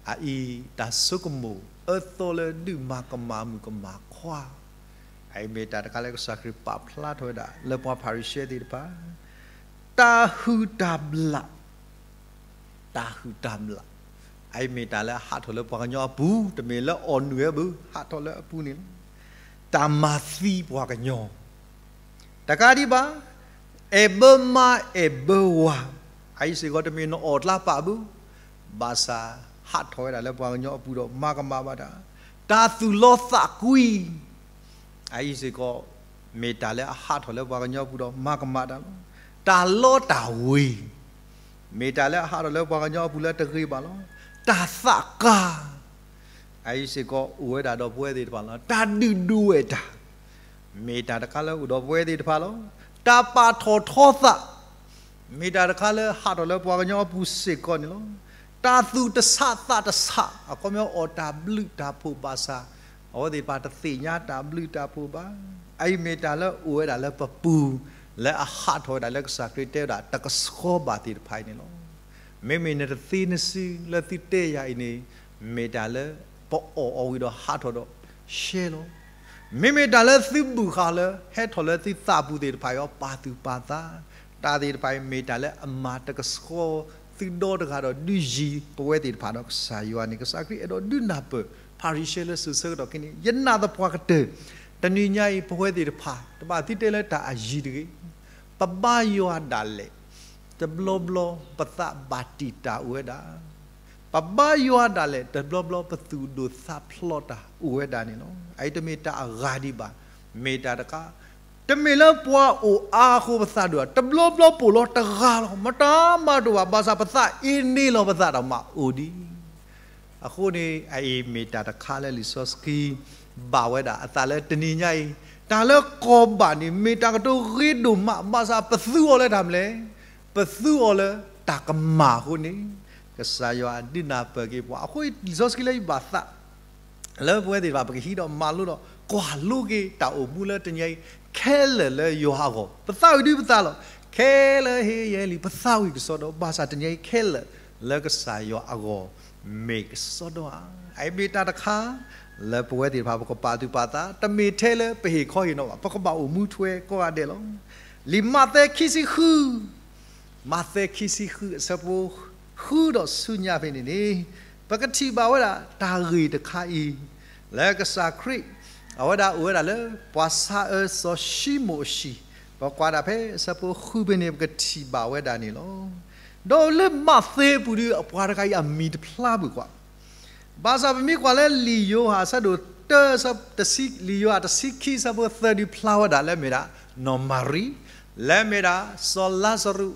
အအံၤ တၢ်ဆိကမိၣ်အၢသီလၢဒုးမၤကမၣ်မုၣ်ကမၣ်ခွါ, အအံၤမ့ၢ်တၢ်တခါလၢကစၢ်ခရံာ်ပာ်ဖျါထီၣ်ဝဲဒၣ်လၢပှၤဖၤရံၤၡဲသ့ၣ်တဖၣ်, တၢ်ဟုၣ်တၢ်ဘျၣ်, တၢ်ဟုၣ်တၢ်ဘျၣ်, အအံၤမ့ၢ်တၢ်လၢအဟးထီၣ်လၢပှၤကညီအပူၤ, တမ့ၢ်လၢအီၣ်နုၢ်ဝဲဘၣ်, ဟးထီၣ်လၢအပူၤန့ၣ်လီၤ. တၢ်မၤသံပှၤကညီ တကးဒံးဘၣ်, အဲၣ်ဘၢမါအဲၣ်ဘၢဝၤ, အအံၤစ့ၢ်ကီးတမ့ၢ်နအီၣ်ကျါပာ်ဘၣ်, ဘၣ်ဆၣ်ဟးထီၣ်ဝဲဒၣ်လၢပှၤကညီအပူၤဒီးမၤကမၣ်ဘၣ်တၢ်, တၢ်သူၣ်လီသးကွံ, အအံၤစ့ၢ်ကီး မ့ၢ်တၢ်လၢအဟးထီၣ်လၢပှၤကညီအပူၤဒီးမၤကမၣ်တၢ်လီၤ. တၢ်လီတၢ်ဝ့ၤ, မ့ၢ်တၢ်လၢအဟးထီၣ်လၢပှၤကညီအပူၤလၢတဂ့ၤဘၣ်လီၤ. တၢ်သးကါ အအံၤစ့ၢ်ကီးအိၣ်ဝဲဒၣ်ဒီးပဝဲသ့ၣ်တဖၣ်လီၤ. တၢ်ဒုၣ်ဒိၣ်ဝဲတၢ်, မ့ၢ်တၢ်တခါလၢအိၣ်ဒီးပဝဲသ့ၣ်တဖၣ်လီၤ. တၢ်ပာ်ထီၣ်ထီသး, မ့ၢ်တၢ်တခါလၢဟးထီၣ်လၢပှၤကညီအပူၤစ့ၢ်ကီးန့ၣ်လီၤ. တၢ်သူၣ်တဆးသးတဆး, အခီပညီအီၣ်တၢ်ဘျုးတၢ်ဖှိၣ်ဘၣ်ဆၣ်, အဝဲသ့ၣ်တဖၣ်တသ့ၣ်ညါတၢ်ဘျုးတၢ်ဖှိၣ်ဘၣ်. အအံၤမ့ၢ်တၢ်လၢအိၣ်ဝဲဒၣ်လၢပပူၤ, လၢအဟးထီၣ်ဝဲဒၣ်လၢကစၢ်ခရံာ်တဲဝဲဒၣ်တကဆှီဘၣ်သ့ၣ်တဖၣ်အံၤန့ၣ်လီၤ. မ့မ့ၢ်နတသ့နစုလၢသုတဲယၤအံၤန့ၣ်, မ့ၢ်တၢ်လၢပအီၣ်အီၤဝံၤဒီးဟးထီၣ်ဒီးရှဲလီၤ. မ့မ့ၢ်တၢ်လၢသုဘုၣ်ဃာ်လၢဟဲထီၣ်လၢသုသးပူၤသ့ၣ်တဖၣ်အံၤ ပာ်သူၣ်ပာ်သး, တၢ်သ့ၣ်တဖၣ်အံၤ မ့ၢ်တၢ်လၢအမၤတကဆှီသုဒီတဂၤဒီးဒုးယံၤပဝဲသ့ၣ်တဖၣ်ဒီးကစၢ်ယွၤန့ၣ် ကစၢ်ခရံာ်အဲၣ်ဒိးဒုးနၢ်ပၢၢ် ဖၤရံၤၡဲလၢစိၤဆၢကတီၢ်ခဲအံၤန့ၣ် ယနာ်သပှၢ်ကတၢၢ်, တနံၤညါအံၤ ပဝဲသ့ၣ်တဖၣ် တဘၣ်သုတဲလၢတၢ်အယံၤတဂ့ၤ, ပဘါယွၤဒၣ်လဲာ်, တဘျီဘျီပသးဘၣ်တံာ်တာ်အိၣ်ဝဲဒၣ် ပဘါယွၤဒၣ်လဲာ် တဘျီဘျီပသူၣ်ဒိၣ်သးဖျိးတၢ်အိၣ်ဝဲဒၣ်န့ၣ်လီၤ. အအံၤတမ့ၢ်တၢ်အဂၤဒံးဘၣ်, မ့ၢ်တၢ်တခါ, တမ့ၢ်လၢပှၤအိၣ်အါအဃိပသးဒိၣ်, တဘျီဘျီပိာ်လီၤတဂၤလီၤ, မတၤမၤတအိၣ်ဘၣ်, ဘၣ်ဆၣ်ပသးအ့န့လီၤပသးဒီးမၤအိၣ်ဒံး အဃိန့ၣ် အအံၤမ့ၢ်တၢ်တခါလၢလံာ်စီဆှံ ဘၣ်ဝဲဒၣ်အသးလၢတနံၤညါအံၤ, တၢ်လၢကီၢ်ဘၣ်န့ၣ် မ့ၢ်တၢ်ကတိၤဂ့ၤဒိၣ်မး, ဘၣ်ဆၣ်ပသူအီၤလၢတၢ်မနုၤလဲၣ်, ပသူအီၤလၢတၢ်ကမၣ်အဃိန့ၣ်, ကစၢ်ယွၤဒုးနၢ်ပၢၢ်က့ၤပှၤ, အဃိလံာ်စီဆှံလၢယဘၣ်သး လၢပဝဲသ့ၣ်တဖၣ် ပကဟံးဒီးမၤလိဒီး ကွၢ်လိက့ၤတၢ်အိၣ်မူလၢတနံၤအံၤ ခဲလၢာ်လၢယွၤအဂီၢ်, ပသးဝံၣ်ဒုးပသးလီၤ, ခဲလၢာ်ဟ့ၣ်ယဲလံ ပသးဝံၣ်ကစီဒီ, ဘၣ်ဆၣ်တနံၤအံၤခဲလၢာ်လၢကစၢ်ယွၤအဂီၢ် မ့ၢ်ကစီဒီဧါ. အအံၤမ့ၢ်တၢ်တခါ လၢပဝဲသ့ၣ်တဖၣ် ပကပာ်သူၣ်ပာ်သး, တမ့ၢ်ထဲလၢပဟ့ၣ်ခီဟ့ၣ်နီၤဘၣ်, ပကဘၣ်အိၣ်မူထွဲကိးဂၤဒဲးလီၤ. လံာ်မးသဲခံဆံဃု မးသဲခံဆံဃုအဆၢဖိဃုဒီးဆူညါဖဲန့ၣ်န့ၣ်, ပကထံၣ်ဘၣ်ဝဲဒၣ်တၢ်ဂ့ၢ်တခါအံၤ, လၢကစၢ်ခရံာ် အဝဲဒၣ်အိၣ်ဝဲဒၣ်လၢ ပှၤဆါအၢစီၤၡံမိၣ်အဟံၣ်, ပကွၢ်ဒၣ်ဖဲအဆၢဖိဃုဖဲန့ၣ် ပကထံၣ်ဘၣ်ဝဲဒၣ်န့ၣ်လီၤ. ဒီးလၢမးသဲပူၤဒုး အပှၤတဂၤအံၤအမံၤတဖျါဘၣ်ကွၢ် ဘၣ်ဆၣ်ပမ့ၢ်ကွၢ်လၢလံာ်ယိၤဟၣ်အဆၢဒိၣ်တၢ လံာ်ယိၤဟၣ်တဆံခံအဆၢဖိသၢဒုးဖျါဝဲဒၣ်လၢမ့ၢ်ဒၣ် နီၢ်မၤရံ, လၢမ့ၢ်ဒၣ်စီၤလါစရူး,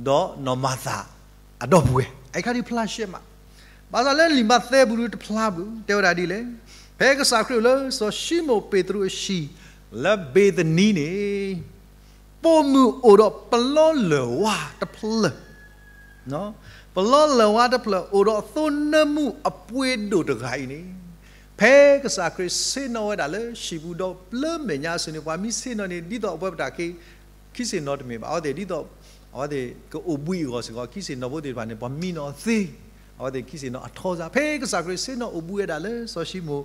ဒီးနီၢ်မၤသၤအဒီပုၢ်ဝဲၢ်, အအံၤခါဒုးဖျါရှဲမး, ဘၣ်ဆၣ်လၢလံာ်မးသဲပူၤဒုးတဖျါဘၣ်, တဲဝဲဒၣ်ဒ်လဲၣ်, ဖဲကစၢ်ခရံာ်အိၣ်လၢစီၤၡံမိၣ်ပ့းတရူးအဟံၣ် လၢဘ့ၤသနံန့ၣ် ပိာ်မုၣ်အိၣ်ဒီးပလီလၢၢ်ဝါတဖျၢၣ်, ပလီလၢၢ်ဝါတဖျၢၣ် အိၣ်ဒီးသိနၢမူအပှ့ၤဒိၣ်တဂၤအံၤန့ၣ်, ဖဲကစၢ်ခရံာ်ဆ့ၣ်နီၤဝဲဒၣ်လၢဟံၣ်ပူၤဒီးလၢမဲာ်ညါအစိၤန့ၣ် ပှၤမ့ၢ်ဆ့ၣ်နီၤန့ၣ် ဒ်သိးအဝဲပတၢ်က့ ခံဆ့ၣ်နီၤတမ့ၢ်ဘၣ်, အဝဲသ့ၣ်ဒ်သိး အဝဲသ့ၣ်ကအိၣ်ဘှံးအဂီၢ်စ့ၢ်ကီး ခံဆ့ၣ်နီၤဖိသ့ၣ်တဖၣ်န့ၣ် ပှၤမံနီၤသ့, အဝဲသ့ၣ်ခံဆ့ၣ်နီၤအထီစါ, ဖဲကစၢ်ခရံာ်ဆ့ၣ်နီၤအိၣ်ဘှံးဝဲဒၣ်လၢစီၤၡံမိၣ်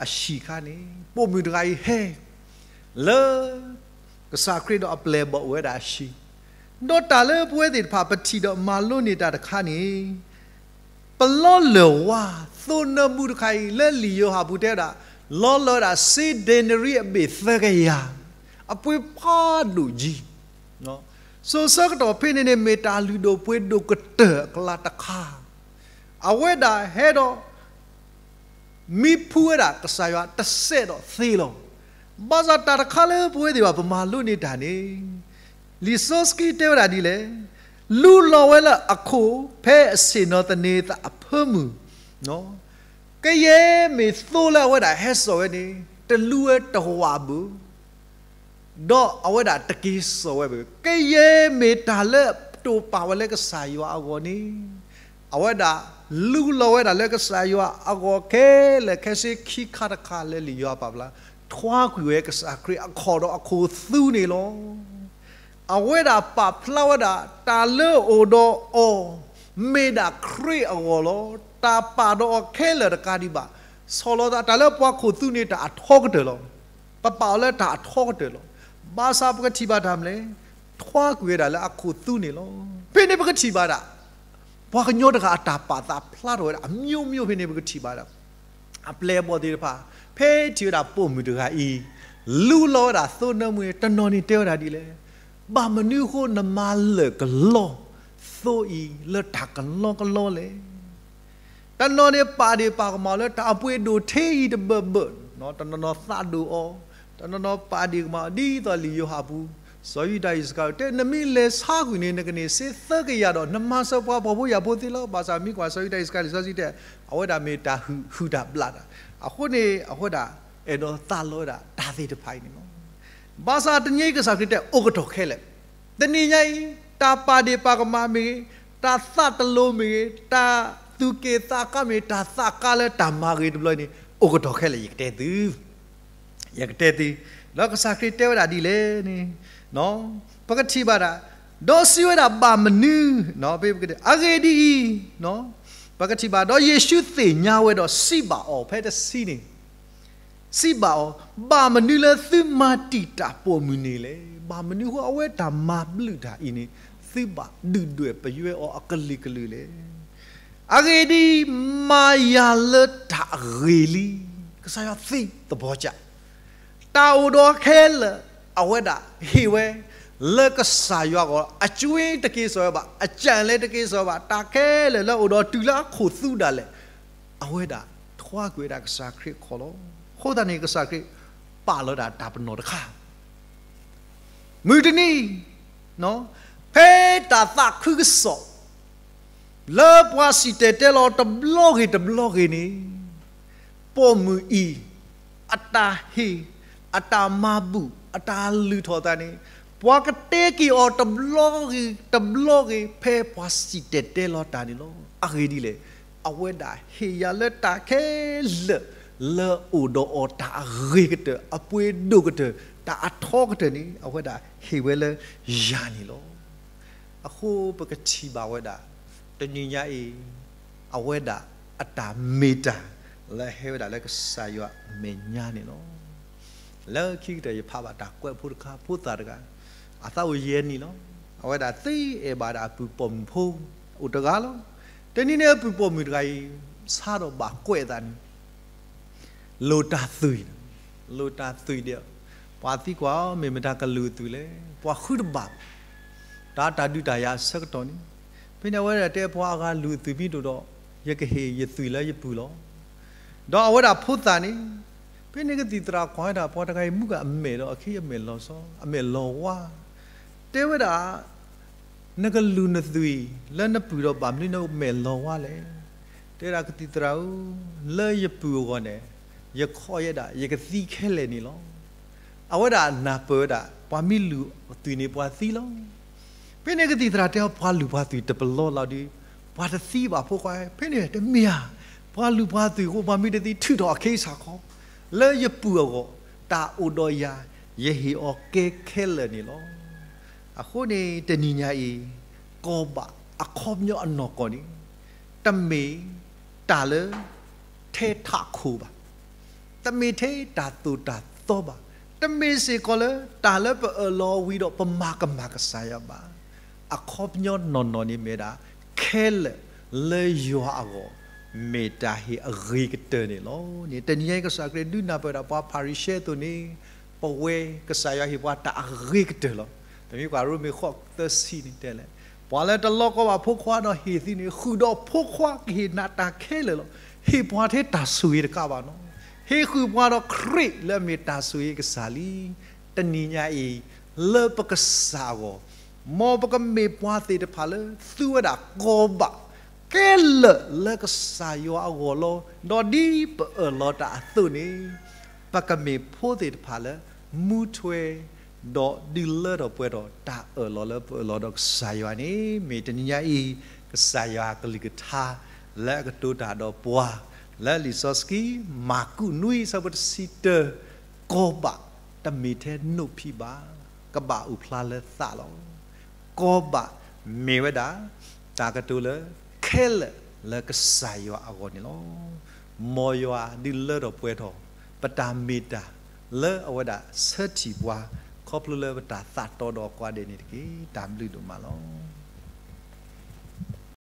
အဟံၣ်အခါန့ၣ် ပိာ်မုၣ်တဂၤအံၤဟဲ လၢ ကစၢ်ခရံာ်ဒီးအပျဲၢ်အဘီၣ်အိၣ်ဝဲဒၣ်အဟံၣ်, ဒီးတၢ်လၢပဝဲသ့ၣ်တဖၣ်ပထံၣ်ဒီးမၤလိန့ၢ်တၢ်တခါန့ၣ် ပလီလၢၢ်ဝါ သိနၢမူတခါအံၤ လၢလံာ်ယိၤဟၣ်ပူၤတဲဝဲဒၣ် လီလၢဝဲဒၣ်စ့ဒ့နရံအဘ့ၣ်သၢကယၤ, အပှ့ၤဖးဒိၣ်ကံ, စိၤဆၢကတီၢ်ဖဲန့ၣ်န့ၣ် မ့ၢ်တၢ်လုၢ်ဒိၣ်ပှ့ၤဒိၣ်ကတၢၢ်အကျါတခါ, အဝဲဒၣ်ဟဲဒီး မံဖုးဝဲဒၣ်ကစၢ်ယွၤတစဲးဒီးသ့လီၤ. ဘၣ်ဆၣ်တၢ်တခါလၢပဝဲသ့ၣ်ဘၣ်ပမၤလိန့ၢ်တၢ်န့ၣ် လံာ်စီဆှံတဲဝဲဒၣ်ဒ်လဲၣ်, လူလီၤဝဲလၢအခိၣ်ဖဲအဆ့ၣ်နီၤသန့ၤသးအဖၢမုၢ်, ကယဲၢ်မ့ၢ်သိလၢအဝဲဒၣ်ဟဲစိာ်ဝဲန့ၣ် တလူဝဲတဝးဘၣ် ဒီးအဝဲဒၣ်တက့ၤစိာ်ဝဲဘၣ်, ကယဲၢ်မ့ၢ်တၢ်လၢတိာ်ပာ်ဝဲလၢကစၢ်ယွၤအဂီၢ်န့ၣ်, အဝဲဒၣ်လူလီၤဝဲဒၣ်လၢကစၢ်ယွၤအဂီၢ်ခဲလၢာ်ခဲဆ့ခံခါတခါလၢလံာ်ယိၤဟၣ်ပာ်ဖျါ, ထွါကွံာ်ဝဲကစၢ်ခရံာ်အခီၣ်ဒီးအခိၣ်သူန့ၣ်လီၤ. အဝဲဒၣ်ပာ်ဖျါဝဲဒၣ် တၢ်လၢအိၣ်ဒီးအီၤ မ့ၢ်ဒၣ်ခရံာ်အဂီၢ်လီၤ. တၢ်ပာ်ဒီးအီၤခဲလၢာ်တကးဒံးဘၣ်, ဆီၣ်လီၤသးတၢ်လၢပှၤခိၣ်သူန့ၣ်တၢ်အထီကတၢၢ်လီၤ. ပပာ်အီၤလၢတၢ်အထီကတၢၢ်လီၤ. ဘၣ်ဆၣ်ပကထံၣ်ဘၣ်တၢ်မနုၤလဲၣ်, ထွါကွံာ်ဝဲဒၣ်လၢအခိၣ်သူန့ၣ်လီၤ. ဖဲန့ၣ်ပကထံၣ်ဘၣ်ဒၣ် ပှၤကညီတဂၤအတၢ်ပာ်သးဖျါထီၣ်ဝဲဒၣ် အမျိုးမျိုး ဖဲန့ၣ်ပကထံၣ်ဘၣ်ဒၣ် အပျဲၢ်အဘီၣ်သ့ၣ်တဖၣ်, ဖဲထံၣ်ဝဲဒၣ်ပိာ်မုၣ်တဂၤအံၤ လူလီၤဝဲဒၣ်သိနၢမူန့ၣ် တနီၤန့ၣ်တဲဝဲဒၣ်ဒ်လဲၣ်, ဘၣ်မနုၤအဃိနမၤလၢာ်ကလီသိအံၤလၢတၢ်ကလီကလီလဲၣ်. တနီၤန့ၣ်ပာ်ဒ့ၣ်ပာ်ကမၣ်လၢတၢ်အပှ့ၤဒိၣ်ထီအံၤတဘၢၣ်ဘၢၣ်, တနီၤနီၤသးဒိၣ်အီၤ, တနီၤနီၤပာ်ဒ့ၣ်ကမၣ်အီၤ ဒ်သိးလံာ်ယိၤဟၣ်ပူၤ, စီၤယူဒၤအံၣ်စကၤရံၤအိၣ်တဲ နမ့ၢ်လဲၤဆါကွံာ်န့ၣ် နကန့ၢ်စ့သၢကယၤဒီး နမၤစၢၤပှၤဖှီၣ်ဖိယာ်ဖိသ့လီၤ. ဘၣ်ဆၣ်မ့ၢ်ကွၢ်စီၤယူဒၤအံၣ်စကၤရံၤအိၣ်လံာ်စီဆှံတဲ အဝဲဒၣ်မ့ၢ်တၢ်ဟုၣ်တၢ်ဘျၣ်တၢ်, အဃိန့ၣ် အဝဲဒၣ်အဲၣ်ဒိးသးလီဝဲဒၣ်တၢ်သ့ၣ်တဖၣ်အံၤန့ၣ်လီၤ. ဘၣ်ဆၣ်တနံၤအံၤကစၢ်ခရံာ်တဲအိၣ်ကတီၢ်ခဲလၢာ်, တနံၤညါအံၤ တၢ်ပာ်ဒ့ၣ်ပာ်ကမၣ်မ့ၢ်ဂ့ၤ, တၢ်သးတလိၤမ့ၢ်ဂ့ၤ, တၢ်သူၣ်က့ၣ်သးကါမ့ၢ်ဂ့ၤ, တၢ်သးကါလၢတၢ်မၤဂ့ၤတဘျီအံၤန့ၣ် အိၣ်ကတီၢ်ခဲလၢာ် ယကတဲသု ယကတဲသု, ဒီးကစၢ်ခရံာ်တဲဝဲဒၣ်ဒ်လဲၣ်န့ၣ်, ပကထံၣ်ဘၣ်ဒၣ်, ဒီးစံးဝဲဒၣ်ဘၣ်မနုၤ, အဂ့ၢ်ဒ်အံၤ, ပကထံၣ်ဘၣ် ဒီးယ့ၣ်ၡူးသ့ၣ်ညါဝဲဒီးစံးဘၣ်အီၤ ဖဲတဆံန့ၣ်, စံးဘၣ်အီၤ, ဘၣ်မနုၤလၢသုမၤတံာ်တာ်ပိာ်မုၣ်န့ၣ်လဲၣ်. ဘၣ်မနုၤဃိအဝဲတၢ်မၤဘျုးတၢ်အံၤန့ၣ် သုဘၣ်ဒုၣ်ဒွဲၣ်ပယွဲအီၤအကလုာ်ကလုာ်လဲၣ်. အဂ့ၢ်ဒ်အံၤ, မၤယၤလၢတၢ်အဂ့ၤလံ. ကစၢ်ယွၤသ့သဘီကၢ်, တၢ်အိၣ်ဒီးခဲလၢာ် အဝဲဒၣ်ဟ့ၣ်ဝဲ လၢကစၢ်ယွၤအဂီၢ် အကြွင်းတက့ၤစိာ်ဝဲဘၣ်, အကြၢးလဲၤတက့ၤစိာ်ဝဲဘၣ်, တၢ်ခဲလၢာ်လၢအိၣ်ဒီးတုၤလၢအခိၣ်သူဒၣ်လဲာ် အဝဲဒၣ်ထွါကွံာ်ဝဲဒၣ်ကစၢ်ခရံာ်အခီၣ်လီၤ. အဃိသတးန့ၣ် ကစၢ်ခရံာ်ပာ်လီၤဒၣ်တၢ်ပနီၣ်တခါ မုၢ်တနံၤ, ဖဲတၢ်သးခုကစီၣ် လၢပှၤစံၣ်တဲၤတဲလီၤတဘျီဂ့ၤတဘျီဂ့ၤန့ၣ်, ပိာ်မုၣ်အံၤ အတၢ်ဟ့ၣ်, အတၢ်မၤဘူၣ်, အတၢ်လုၢ်ထီၣ်သးန့ၣ်, ပှၤကတဲက့ၤအီၤတဘျီဂ့ၤတဘျီဂ့ၤ ဖဲပှၤစံၣ်တဲၤတဲလီၤတၢ်န့ၣ်လီၤ. အဂ့ၢ်ဒ်လဲၣ်, အဝဲဒၣ်ဟ့ၣ်ယၤလၢတၢ်ခဲလၢာ် လၢအိၣ်ဒီးအီၤတၢ်အဂ့ၤကတၢၢ်, အပှ့ၤဒိၣ်ကတၢၢ်, တၢ်အထီကတၢၢ်န့ၣ် အဝဲဒၣ်ဟ့ၣ်ဝဲလၢယၤန့ၣ်လီၤ. အဃိပကထံၣ်ဘၣ်ဝဲဒၣ် တနံၤညါအံၤ အဝဲဒၣ်အတၢ်မ့ၢ်တၢ် လၢဟဲဝဲဒၣ်လၢကစၢ်ယွၤအမဲာ်ညါန့ၣ်လီၤ. လၢခံကတၢၢ်ယဖးဘၣ်တၢ်ကွဲးဖိတခါ ဖိသၣ်တဂၤ အသးအိၣ်ယဲၢ်နံၣ်လီၤ. အဝဲဒၣ်သ့အဲၣ်ဘၣ်ဒၣ်အပုၢ်ပိာ်မုၣ်ဖိ အိၣ်တဂၤလီၤ. တနံၤန့ၣ်အပုၢ်ပိာ်မုၣ်တဂၤအံၤ ဆါဒီးဘၣ်ကွဲးအသးန့ၣ် လိၣ်တၢ်သွံၣ်, လိၣ်တၢ်သွံၣ်ဒီး ပှၤသံကွၢ်အီၤ မ့ၢ်မတၤကလုၢ်အသွံၣ်လဲၣ်, ပှၤဃုတဘၣ် တၢ်တၢ်ဒုးတၢ်ယၤအဆၢကတီၢ်န့ၣ်, ဖဲန့ၣ်အဝဲဒၣ်တဲပှၤအဂၤလုၢ်အသွံၣ်မ့ၢ်ဒိၣ်ဒီး ယကဟ့ၣ်ယသွံၣ်လၢယပုၢ်လီၤ. ဒီးအဝဲဒၣ်ဖိသၣ်န့ၣ်, ဖဲန့ၣ်ကသံၣ်သရၣ်ကွၢ်ဝဲဒၣ် ပှၤတဂၤအံၤမူကၣ်အမဲာ်ဒီး အခ့အမဲာ်လီၤဆီ အမဲာ်လီၤဝါ, တဲဝဲဒၣ် နကလုၢ်နသွံၣ်လၢနပုၢ်ဒီးဘၣ်မနုၤနမဲာ်လီၤဝါလဲၣ်. တဲဒၣ်ကသံၣ်သရၣ်ဧၢ, လၢယပုၢ်အဂီၢ်န့ၣ် ယခီယဲဒၣ် ယကသံခဲလၢာ်န့ၣ်လီၤ. အဝဲဒၣ်နၢ်ပၢၢ်ဝဲဒၣ် ပှၤမ့ၢ်လုၢ်သွံၣ်န့ၣ်ပှၤသံလီၤ. ဖဲန့ၣ်ကသံၣ်သရၣ်တဲအီၤ ပှၤလုၢ်ပှၤသွံၣ်တပလီလီၤဒီး ပှၤတသံဘၣ်ဖိခွါ, ဖဲန့ၣ်တမ့ၢ်ဧါ, ပှၤလုၢ်ပှၤသွံၣ်အဃိ ပှၤမ့ၢ်တသံထုးထီၣ်အခ့အဆၣ်ခီ, လၢယပုၢ်အဂီၢ် တၢ်အိၣ်ဒီးယၤ ယဟ့ၣ်အီၤကဲခဲလၢာ်န့ၣ်လီၤ. အဃိန့ၣ် တနံၤညါအံၤ ကီၢ်ဘၣ်အခီပညီအနီၢ်ကီၢ်န့ၣ် တမ့ၢ်တၢ်လၢ ထဲထးခိၣ်ဘၣ်, တမ့ၢ်ထဲတၢ်သိၣ်တၢ်သီဘၣ်, တမ့ၢ်စ့ၢ်ကီးလၢတၢ်လၢပအၢၣ်လီၤဝံၤဒီးပမၤကမၣ်ကစၢ်ယွၤဘၣ်. အခီပညီနီၢ်နီၢ်န့ၣ်မ့ၢ်ဒၣ် ခဲလၢာ်လၢယွၤအဂီၢ် မ့ၢ်တၢ်ဟ့ၣ်အဂ့ၤကတၢၢ်န့ၣ်လီၤန့ၣ်. တနံၤညါအံၤကစၢ်ခရံာ်ဒုးနၢ်ပၢၢ်ဒၣ်ပှၤဖၤရံၤၡဲအသိးန့ၣ် ပဝဲကစၢ်ယွၤဟ့ၣ်ပှၤတၢ်အဂ့ၤကတၢၢ်လီၤ. ပမ့ၢ်ကွၢ်ရိမ့ၤဃိးသၢဆံန့ၣ်တဲလဲၣ်, ပှၤလၢတလီကီဘၣ်ဖိခွါဒီးဟ့ၣ်သုန့ၣ် ဃုာ်ဒီးဖိခွါကဟ့ၣ်နၤတၢ်ခဲလၢာ်လီၤ. ဟ့ၣ်ပှၤထဲတၢ်ဆိၣ်ဂ့ၤတကးဘၣ်နီၤ, ဟ့ၣ်ဃုာ်ပှၤဒီးခရံာ်လၢအမ့ၢ်တၢ်ဆိၣ်ဂ့ၤကစၢ်လံ. တနံၤညါအံၤ လၢပကစၢ်အဂီၢ် မ်ပကမ့ၢ်ပှၤသ့ၣ်တဖၣ်လၢသူဝဲဒၣ်ကီၢ်ဘၣ် ခဲလၢာ်လၢကစၢ်ယွၤအဂီၢ်လီၤ. ဒီးဒ်ပအၢၣ်လီၤတၢ်အသိးန့ၣ် ပကမ့ၢ်ဖိသ့ၣ်တဖၣ်လၢ မူထွဲ ဒီးဒုးလၢထီၣ်ပှဲၤထီၣ်တၢ်အၢၣ်လီၤလၢပအၢၣ်လီၤဒီးကစၢ်ယွၤန့ၣ် မ့ၢ်တနံၤညါအံၤ ကစၢ်ယွၤကလုၢ်ကထါ လၢအကတိၤတၢ်ဒီးပှၤ လၢလံာ်စီဆှံ မၢ်ကူးနွံ အဆၢဖိတဆံတၢ, ကီဘၣ်တမ့ၢ်ထဲနိၣ်ဖံးဘၣ်, ကဘၣ်အိၣ်ဖျါလၢသးလီၤ. ကီဘၣ်မ့ၢ်ဝဲဒၣ် တၢ်ကတိၤလၢ ခဲလၢာ်လၢကစၢ်ယွၤအဂီၢ်န့ၣ်လီၤ. မ်ယွၤဒုးလၢထီၣ်ပှဲၤထီၣ် ပတၢ်မ့ၢ်တၢ် လၢအဝဲဒၣ်ဆၢထံၣ်ပှၤ ခီဖျိလၢပတၢ်သးတီဒီးအီၤကိးဂၤဒဲးန့ၣ်တက့ၢ်. တၢ်ဘျုးဒိၣ်မးလီၤ.